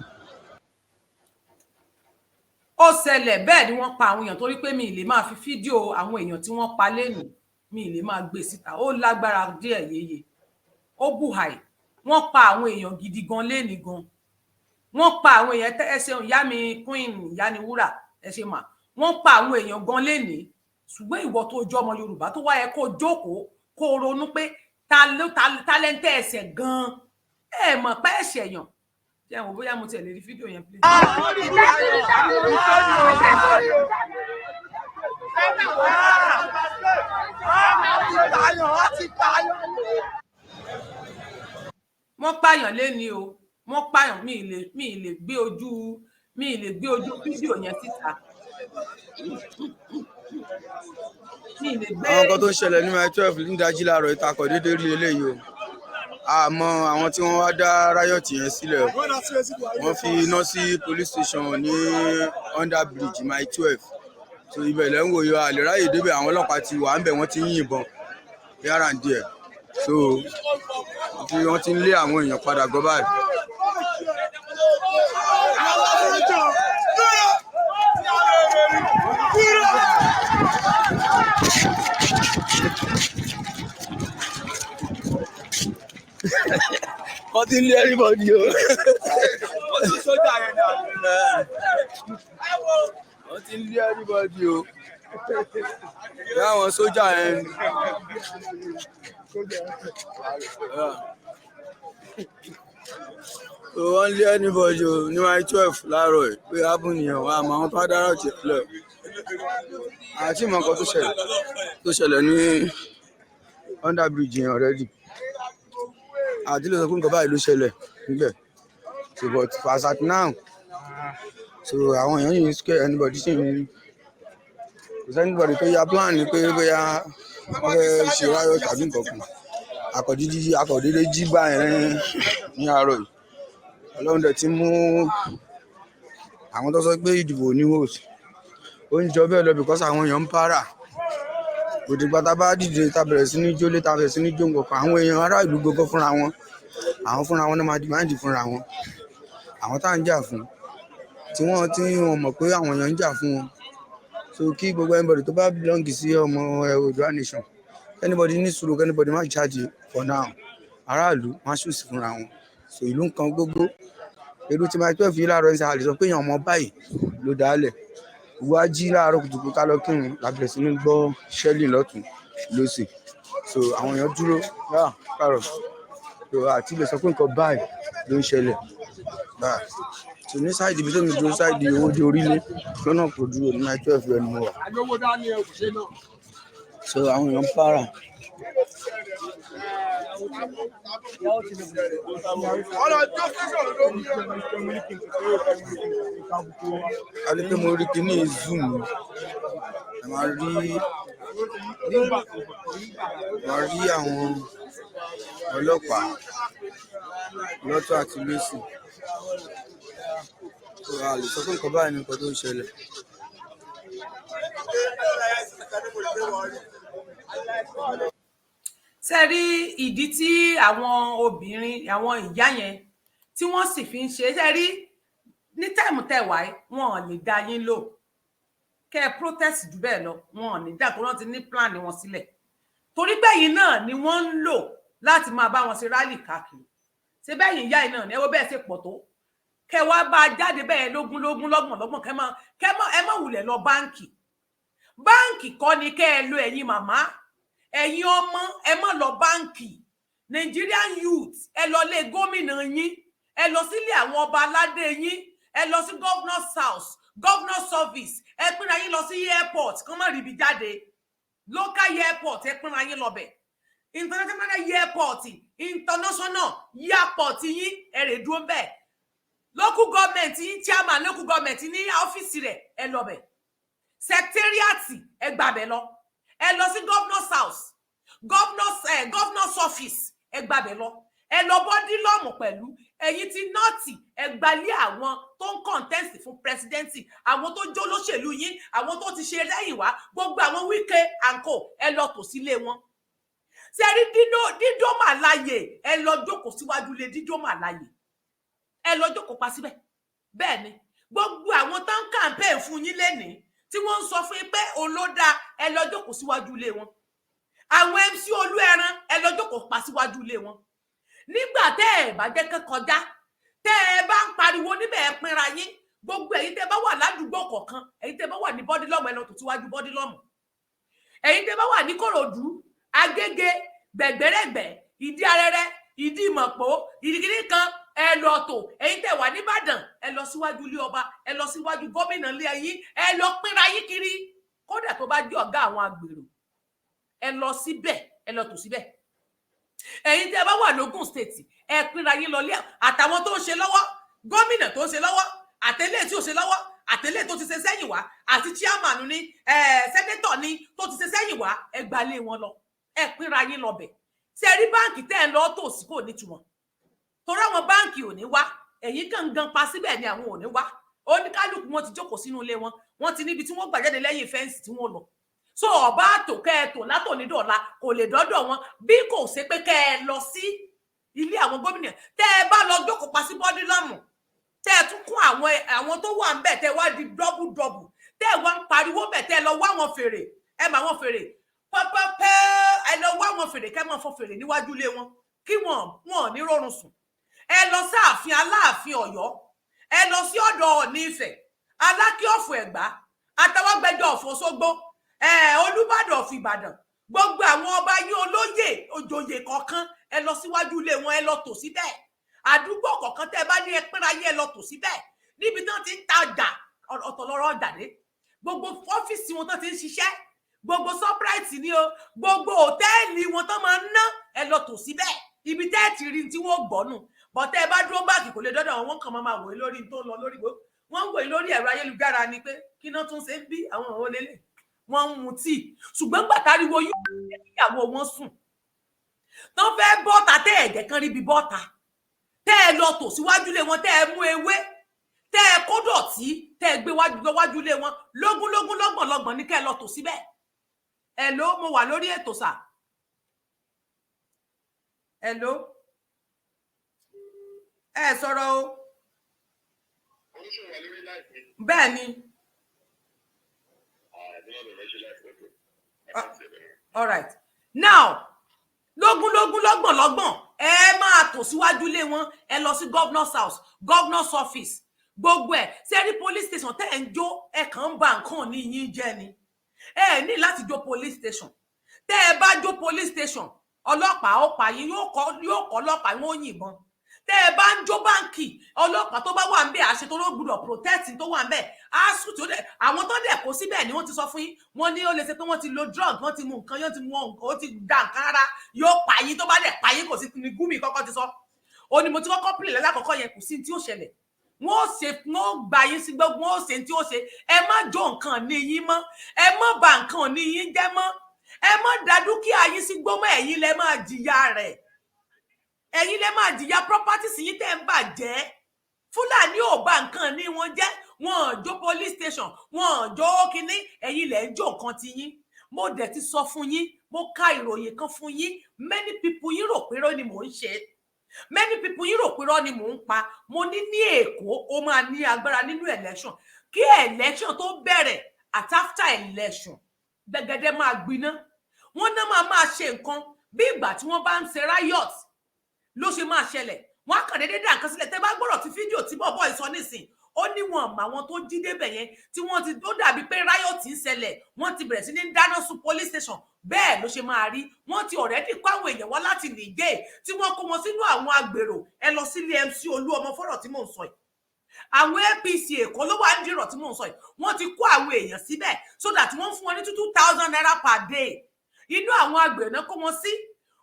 Ó ṣẹlẹ̀ bẹ́ẹ̀ ni wọ́n pa àwọn èèyàn, torí pé mi ì lè máa fi fídíò àwọn èèyàn tí wọ́n pa lẹ́nu, mi ì lè máa gbé síta. Ó lágbára díẹ̀ yéye, ó bùhàì. Wọ́n pa àwọn èèyàn gidi gan lẹ́ni gan. Wọ́n pa àwọn èèyàn. Ẹ ṣeun, ìyá mi Queen ìyá ni wúrà, ẹ ṣe mà. Wọ́n pa àwọn èèyàn gan lẹ́ni, ṣùgbọ́n ìwọ tó jọ ọmọ Yorùbá tó wáyé, kó jókòó, kó ronú pé ta ló tálẹ́ńtẹ́ ẹsẹ̀ gan ẹ mọ̀ pé ẹ̀ṣẹ̀ yàn jẹ́ àwọn bóyá mo tiẹ̀ lè rí fídíò yẹn play. Ti pààyàn, wọ́n ti pààyàn. Wọ́n pààyàn léni o, wọ́n pààyàn. Mi ì lè gbé ojú fídíò yẹn síta, mi ì lè gbé. Àwọn nǹkan tó ń ṣẹlẹ̀ ní Mile 12 nídàájí láàárọ̀, ìtakọ̀ déédéé rí eléyìí o. Àmọ́ àwọn tí wọ́n wá dá riot yẹn sílẹ̀ o, wọ́n fi iná sí police station ní under bridge Mile 12. So ibẹ̀ lẹ́ ń wò yọ àlè ráyè débẹ̀. Àwọn ọlọ́pàá ti wà ń bẹ̀, wọ́n ti ń yìnbọn here and there. So tí wọ́n ti ń lé àwọn èèyàn padà gbọ́ báyìí. Wọ́n ti ń lé everybody o. Wọ́n ti sójà yẹn dà. Wọ́n ti ń lé everybody o. Bí àwọn sójà yẹn. So wọ́n lé anybody o ní Mile 12 láàárọ̀ yìí pé ábùn nìyẹn wọn àmọ́ àwọn tó wá dára ọ̀tí lọ. Àti ìmọ̀ nǹkan tó ṣẹlẹ̀ ní under bridge yẹn already. Àti lè sọ pé nǹkan báyìí ló ṣẹlẹ̀ níbẹ̀. So but as at now, so àwọn èèyàn yìí ń scare anybody sí ní, kò sí anybody tó ya plan ni pé bóyá wọ́n fẹ́ ṣe riot tàbí nǹkan kan. Akọ̀dídí akọ̀dédé jí báyẹn ní àárọ̀ yìí. Ọlọ́run dẹ̀ ti mú àwọn tó sọ pé ìdìbò ní host, ó ń jọ bẹ́ẹ̀ lọ because àwọn èèyàn ń para. Kò dìgbà tá a bá dìde, tá a bẹ̀rẹ̀ sí ní jólé, tá a bẹ̀rẹ̀ sí ní jó nǹkan kan, àwọn èèyàn ará ìlú gbogbo fúnra wọn, àwọn fúnra wọn náà máa demand fúnra wọn. Àwọn tá à ń jà fún, tí wọ́n mọ̀ pé àwọn èèyàn ń jà fún wọn. So kí gbogbo anybody tó bá belong sí ọmọ Oòduà nation, anybody ní sùúrù, anybody má jáde for now. Aráàlú má ṣùsì fúnra wọn. So ìlú nǹkan gbogbo èrú tí Mile 12 yìí láàárọ̀ ń sá, a lè sọ pé èèyàn ọmọ báyìí ló dálẹ̀. Gbogbo wa jí láàárọ̀ kùtùkùtù ká lọ kírun, la bẹ̀rẹ̀ sí ní gbọ́ shelling lọ́tún lọ́sì. So àwọn èèyàn dúró káàrọ̀. So àti lè sọ pé nǹkan báyìí ló ń ṣẹlẹ̀ báyìí. So ní side ibi tó mi dúró, side owó dé orílẹ̀ lọ́nà kò dúró ní Mile 12 rẹ̀ ni mo wà. So àwọn èèyàn ń para. A ní pé mo rí kíní zoom, ẹ máa rí àwọn ọlọ́pàá lọ́tún àti lósì. So a lè sọ pé nǹkan báyìí ní nǹkan tó ń ṣẹlẹ̀. Ṣe rí ìdí tí àwọn obìnrin, àwọn ìyá yẹn tí wọ́n sì fi ń ṣe? Ṣe rí ní time tẹwàá, wọn ò lè dá yín lò kẹ́ ẹ protest jù bẹ́ẹ̀ lọ. Wọn ò ní dá kó wọ́n ti ní plan wọn sílẹ̀, torí bẹ́yìn náà ni wọ́n ń lò láti máa bá wọn ṣe rally káàkiri. Ṣe bẹ́yìn ìyá yìí náà ni? Ẹ wo bẹ́ẹ̀ ṣe pọ̀ tó, kẹ́ wá bá a jáde bẹ́ẹ̀ lógún lógún, lọ́gbọ̀n lọ́gbọ̀n. Kẹ́ mọ́ kẹ́ mọ́, ẹ má wulẹ̀ lọ báǹkì. Báǹkì kọ́ ni kẹ́ ẹ lo. Ẹ̀yin màmá, ẹ̀yin ọmọ, ẹ má lọ báǹkì. Nigerian youth, ẹ lọ lé gómìnà yín, ẹ lọ sílé àwọn ọba aládé yín, ẹ lọ sí governor's house, governor's office. Ẹ pínra yín lọ sí airport, kán má ríbi jáde. Local airport, ẹ pínra yín lọ bẹ̀. International airport, international airport yín, ẹ rè dúró bẹ́ẹ̀. Local government yín, chairman local government ní ọ́fíìsì rẹ̀, ẹ lọ bẹ̀. Secretariat, ẹ gbàbẹ̀ lọ. Ẹ lọ sí governor's house, governor's office, ẹ gbàbẹ̀ lọ. Ẹ lọ Bourdillon pẹ̀lú ẹ̀yin tí North. Ẹ gbalé àwọn tó ń contest fún presidency, àwọn tó jó lóṣèlú yín, àwọn tó ti ṣe lẹ́yìn wá, gbogbo àwọn Wike and co, ẹ lọ tò sílé wọn. Ṣe rí Dino Melaye, ẹ lọ jókòó síwájú lé Dino Melaye, ẹ lọ jókòó pa síbẹ̀. Bẹ́ẹ̀ ni gbogbo àwọn tó ń campaign fún yín lénìí, tí wọ́n ń sọ fún yín pé òun ló dáa, ẹ lọ jókòó síwájú ilé wọn. Àwọn MC Olúẹran, ẹ lọ jókòó pa síwájú ilé wọn. Nígbà tẹ́ ẹ bá jẹ́ kán kọjá, tẹ́ ẹ bá ń pariwo níbẹ̀, ẹ pinra yín. Gbogbo ẹ̀yin tẹ́ bá wà ládùúgbò kọ̀ọ̀kan, ẹ̀yin tẹ́ bá wà ní Bourdillon, ẹ lọ tò síwájú Bourdillon. Ẹ̀yin tẹ́ bá wà ní Kòròdú, Agége, Gbẹ̀gbẹ̀rẹ̀gbẹ̀, Ìdí Arẹrẹ, Ìdí Ìmọ̀pó, ìdíkìní kan, ẹ lọ tò. Ẹ̀yin tẹ́ wà nìbàdàn, ẹ lọ síwájú ilé ọba, ẹ lọ síwájú gómìnà ilé yín, ẹ lọ pínra yín kiri. Kódà tó bá jẹ́ ọ̀gá àwọn agbèrò, Ẹ lọ síbẹ̀, ẹ lọ tò síbẹ̀. Ẹ̀yin tí ẹ bá wà lógùn State, ẹ pínra yín lọ lé àtàwọn tó ń ṣe lọ́wọ́, gómìnà tó ń ṣe lọ́wọ́, àtẹlẹ tí ò ṣe lọ́wọ́, àtẹlẹ tó ti ṣe sẹ́yìn wá, àti chairman ní, senator ní tó ti ṣe sẹ́yìn wá, ẹ gbalé wọn lọ, ẹ pínra yín lọ bẹ̀. Ṣe rí báǹkì tẹ́ ẹ lọ tòsí kò nítumọ̀, torí àwọn báǹkì ò ní wá. Ẹ̀yin kàn gan pa síbẹ̀ ni, àwọn ò ní wá. Oníkálukú wọn ti jókòó sínú ilé wọn, wọn ti níbi tí wọ́n gbà jáde lẹ́yìn fence tí wọ́n lọ. So ọba àtò kẹ́ ẹ tò látòní dọ̀la kò lè dọ́dọ̀ wọn, bí kò ṣe pé kẹ́ ẹ lọ sí ilé àwọn gómìnà. Tẹ́ ẹ bá lọ jókòó pa sí Bourdillon, tẹ́ ẹ tún kún àwọn tó wà ń bẹ̀, tẹ́ ẹ wá di double double, tẹ́ ẹ wá ń pariwo bẹ̀, tẹ́ ẹ lọ wá wọn fèrè, ẹ mà wọn fèrè pẹ́pẹ́pẹ́, ẹ lọ wá wọn fèrè, kẹ́ máa fọ fèrè níwájú ilé wọn, kí wọn ní rọrùn sùn. Ẹ lọ sáàfin Aláàfin Ọ̀yọ́, ẹ lọ sí ọ̀dọ̀ Ọọ̀ni Ifẹ̀, Alákí ọ̀fọ̀ Ẹ̀gbá, Àtàwọ̀gbẹjọ ọ̀fọ̀ Òṣogbo, Olúbàdàn of Ìbàdàn, gbogbo àwọn ọba yín, olóyè òjòyè kọ̀ọ̀kan, ẹ lọ síwájú ilé wọn, ẹ lọ tò síbẹ̀. Àdúgbò kọ̀ọ̀kan tẹ́ ẹ bá ní, ẹ pínra yín, ẹ lọ tò síbẹ̀ níbi tí wọ́n ti ń ta ọjà. Ọ̀tọ̀ lọ́rọ̀ ọjà dé, gbogbo ọ́fíìsì wọn tó ti ń ṣiṣẹ́, gbogbo Shoprite ni o, gbogbo hòtẹ́ẹ̀lì wọn tó máa ń ná, ẹ lọ tò síbẹ̀. Ibi tẹ́ ẹ ti rí tí wọ́n gbọ́nù bọ́tẹ́ ẹ bá dúró báàgì kò lè dọ́dọ̀ wọn. Wọ́n kàn máa wòye lórí tó ń lọ lórí, wọ́n ń wòye lórí ẹ̀rọ ayélujára ni pé kí náà tún ṣe ń bí àwọn òun lélẹ̀. Wọ́n ń mu tíì, ṣùgbọ́n gbàtàríwo yóò jẹ́ kíyàwó wọn sùn tán fẹ́ bọ́ta, tẹ́ ẹ̀jẹ̀ kan ríbi bọ́ta, tẹ́ ẹ lọ tò síwájú lé wọn, tẹ́ ẹ mú ewé, tẹ́ ẹ kó dọ̀tí, tẹ́ ẹ gbé wájú lọ́wájú lé wọn, lógúnlógún, lọ́gbọ̀n lọ́gbọ̀n ní kẹ́ ẹ lọ tò síbẹ̀. Ẹ ló mo wà lórí ètò sà. Ẹ ló ẹ sọ̀rọ̀ o. Bẹ́ẹ̀ ni. All right, now, lógúnlógún, lọ́gbọ̀n lọ́gbọ̀n, ẹ máa tò síwájú ilé wọn. Ẹ lọ sí governor's house, governor's office, gbogbo ẹ. Ṣe rí police station tẹ́ ẹ ń jó, ẹ kàn ń ba nǹkan ní yín jẹ́ ni. Ẹ ní láti jó police station. Tẹ́ ẹ bá jó police station, ọlọ́pàá ó pa yín, yóò kọ́ ọlọ́pàá, wọn ó yìnbọn. Tẹ́ ẹ bá ń jó báǹkì, ọlọ́pàá tó bá wà ń bẹ̀, àṣẹ tó ló gbúdọ̀ protect tó wà ń bẹ̀ áṣù tó dẹ̀ àwọn tó dẹ̀ kó síbẹ̀ ni wọ́n ti sọ fún yín. Wọ́n ní ó lè ṣe pé wọ́n ti lo drug, wọ́n ti mu nǹkan, yóò ti mu nǹkan, ó ti da nǹkan ara, yóò pa yín. Tó bá dẹ̀ pa yín, kò sí ní gúmi kọ́kọ́ ti sọ ó ní mo ti kọ́kọ́ pìlẹ̀ lákọ̀ọ́kọ́ yẹn, kò sí tí ó ṣẹlẹ̀. Wọ́n ó ṣe, wọ́n ó gba yín sí gbogbo, wọ́n ó ṣe tí ó ṣe. Ẹ má jó nǹkan ní yín mọ́, ẹ má bà nǹkan ní yín jẹ́ mọ́, ẹ má da dúkìá yín sí gbọ́mọ́. Ẹ̀yin lẹ máa jìyà rẹ̀, ẹ̀yin lẹ máa jìyà properties yín tẹ́ ń bàjẹ́. Fúlàní ò bà nǹkan ní wọn jẹ́, wọn ò jó police station, wọn ò jó kínní, ẹ̀yin lẹ ń jó nǹkan ti yín. Mo dẹ̀ ti sọ fún yín, mo ka ìròyìn kan fún yín. Many people yín rò pé irọ́ ni mò ń ṣe, many people yín rò pé irọ́ ni mò ń pa. Mo ní ní Èkó, ó máa ní agbára nínú election, kí election tó bẹ̀rẹ̀ at after election, gbẹgẹdẹ máa gbiná. Wọn náà máa ṣe nǹkan bí ìgbà tí wọ́n bá ń ṣe riot ló ṣe máa ṣẹlẹ̀. Wọn á kàn déédéé dá nǹkan sílẹ̀. Tẹ́ bá gbọ́dọ̀ tí fídíò tí bọ̀bọ̀ ìsọ nísìn, ó ní wọn mọ àwọn tó jí débẹ̀ yẹn tí wọ́n ti ó dàbí pé riot ń ṣẹlẹ̀, wọ́n ti bẹ̀rẹ̀ sí ní dáná sun police station. Bẹ́ẹ̀ ló ṣe máa rí. Wọ́n ti already kó àwọn èèyàn wá láti Niger tí wọ́n kó wọn sínú àwọn agbèrò. Ẹ lọ sílé MC Olúọmọ fọ́rọ̀ tí mò ń sọ yìí. Àwọn APC Èkó ló wà ń dìrọ̀ tí mò ń sọ yìí. Wọ́n ti kó àwọn èèyàn síbẹ̀ so that wọ́n fún wọn ní ₦2,000 per day. Inú àwọn agbèrò náà kó wọn sí.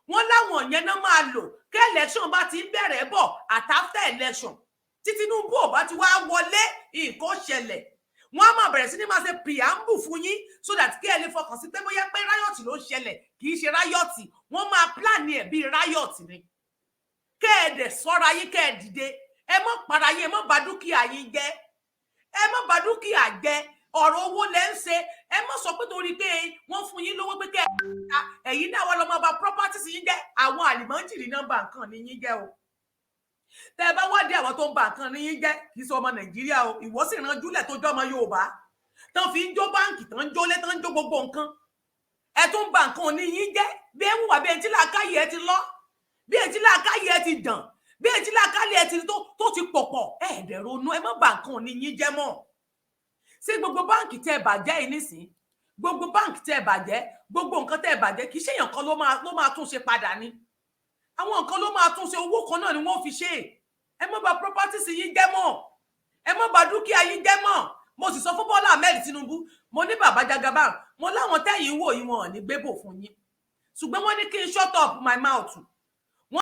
Wọ́n láwọn yẹn náà máa lò kí election bá ti ń bẹ̀rẹ̀ bọ̀ at after election. Tí Tinubu ò bá ti wá wọlé, nǹkan ṣẹlẹ̀. Wọ́n á máa bẹ̀rẹ̀ sí ní máa ṣe preamble fún yín so that kí ẹ lè fọkàn sí pé bóyá pé riot ló ń ṣẹlẹ̀. Kì í ṣe riot, wọ́n máa plan ẹ̀ bíi riot ni. Kẹ́ ẹ dẹ̀ sọ́ra yín, kẹ́ ẹ dìde, ẹ má para yín, ẹ má bà dúkìá yín jẹ́, ẹ má bà dúkìá jẹ́. Ọ̀rọ̀ owó lẹ ń ṣe. Ẹ má sọ pé torí pé wọ́n fún yín lówó pé kẹ́ ẹ ẹ̀yin náà wọ́n lọ máa bà properties yín jẹ́. Àwọn àlìmọ́jìrì náà bà nǹkan ní yín jẹ́ o. Tẹ́ ẹ bá wádìí àwọn tó ń bà nǹkan ní yín jẹ́, kì í ṣe ọmọ Nàìjíríà o. Ìwọ sì ràn júlẹ̀ tó jọ́ ọmọ Yorùbá tán fi ń jó báǹkì, tán ń jólé, tán ń jó gbogbo nǹkan. Ẹ tún bà nǹkan ní yín jẹ́. Bí ẹ ń wà bí ẹni tí làákàyè ẹ ti lọ, bí ẹni tí làákàyè ẹ ti dàn, bí ẹni tí làákàyè ẹ ti tó ti pọ̀pọ̀, ẹ ẹ̀dẹ̀ ronú, ẹ má bà nǹkan ní yín jẹ́ mọ́. Ṣé gbogbo báǹkì tẹ́ ẹ bàjẹ́ yìí nísìn, gbogbo báǹkì tẹ́ ẹ bàjẹ́, gbogbo nǹkan tẹ́ ẹ bàjẹ́, kì í ṣèyàn kan ló máa tún ṣe padà ni? Àwọn nǹkan ló máa tún ṣe, owó kan náà ni wọ́n fi ṣe. Ẹ má bà properties yín jẹ́ mọ́, ẹ má bà dúkìá yín jẹ́ mọ́. Mo sì sọ fún Bọ́lá Ahmed Tinubu, mo ní bàbá Jagaban, mo láwọn tẹ́yìn ń wò yín, wọn ò ní gbébò fún yín. Ṣùgbọ́n wọ́n ní kí n shut up my mouth.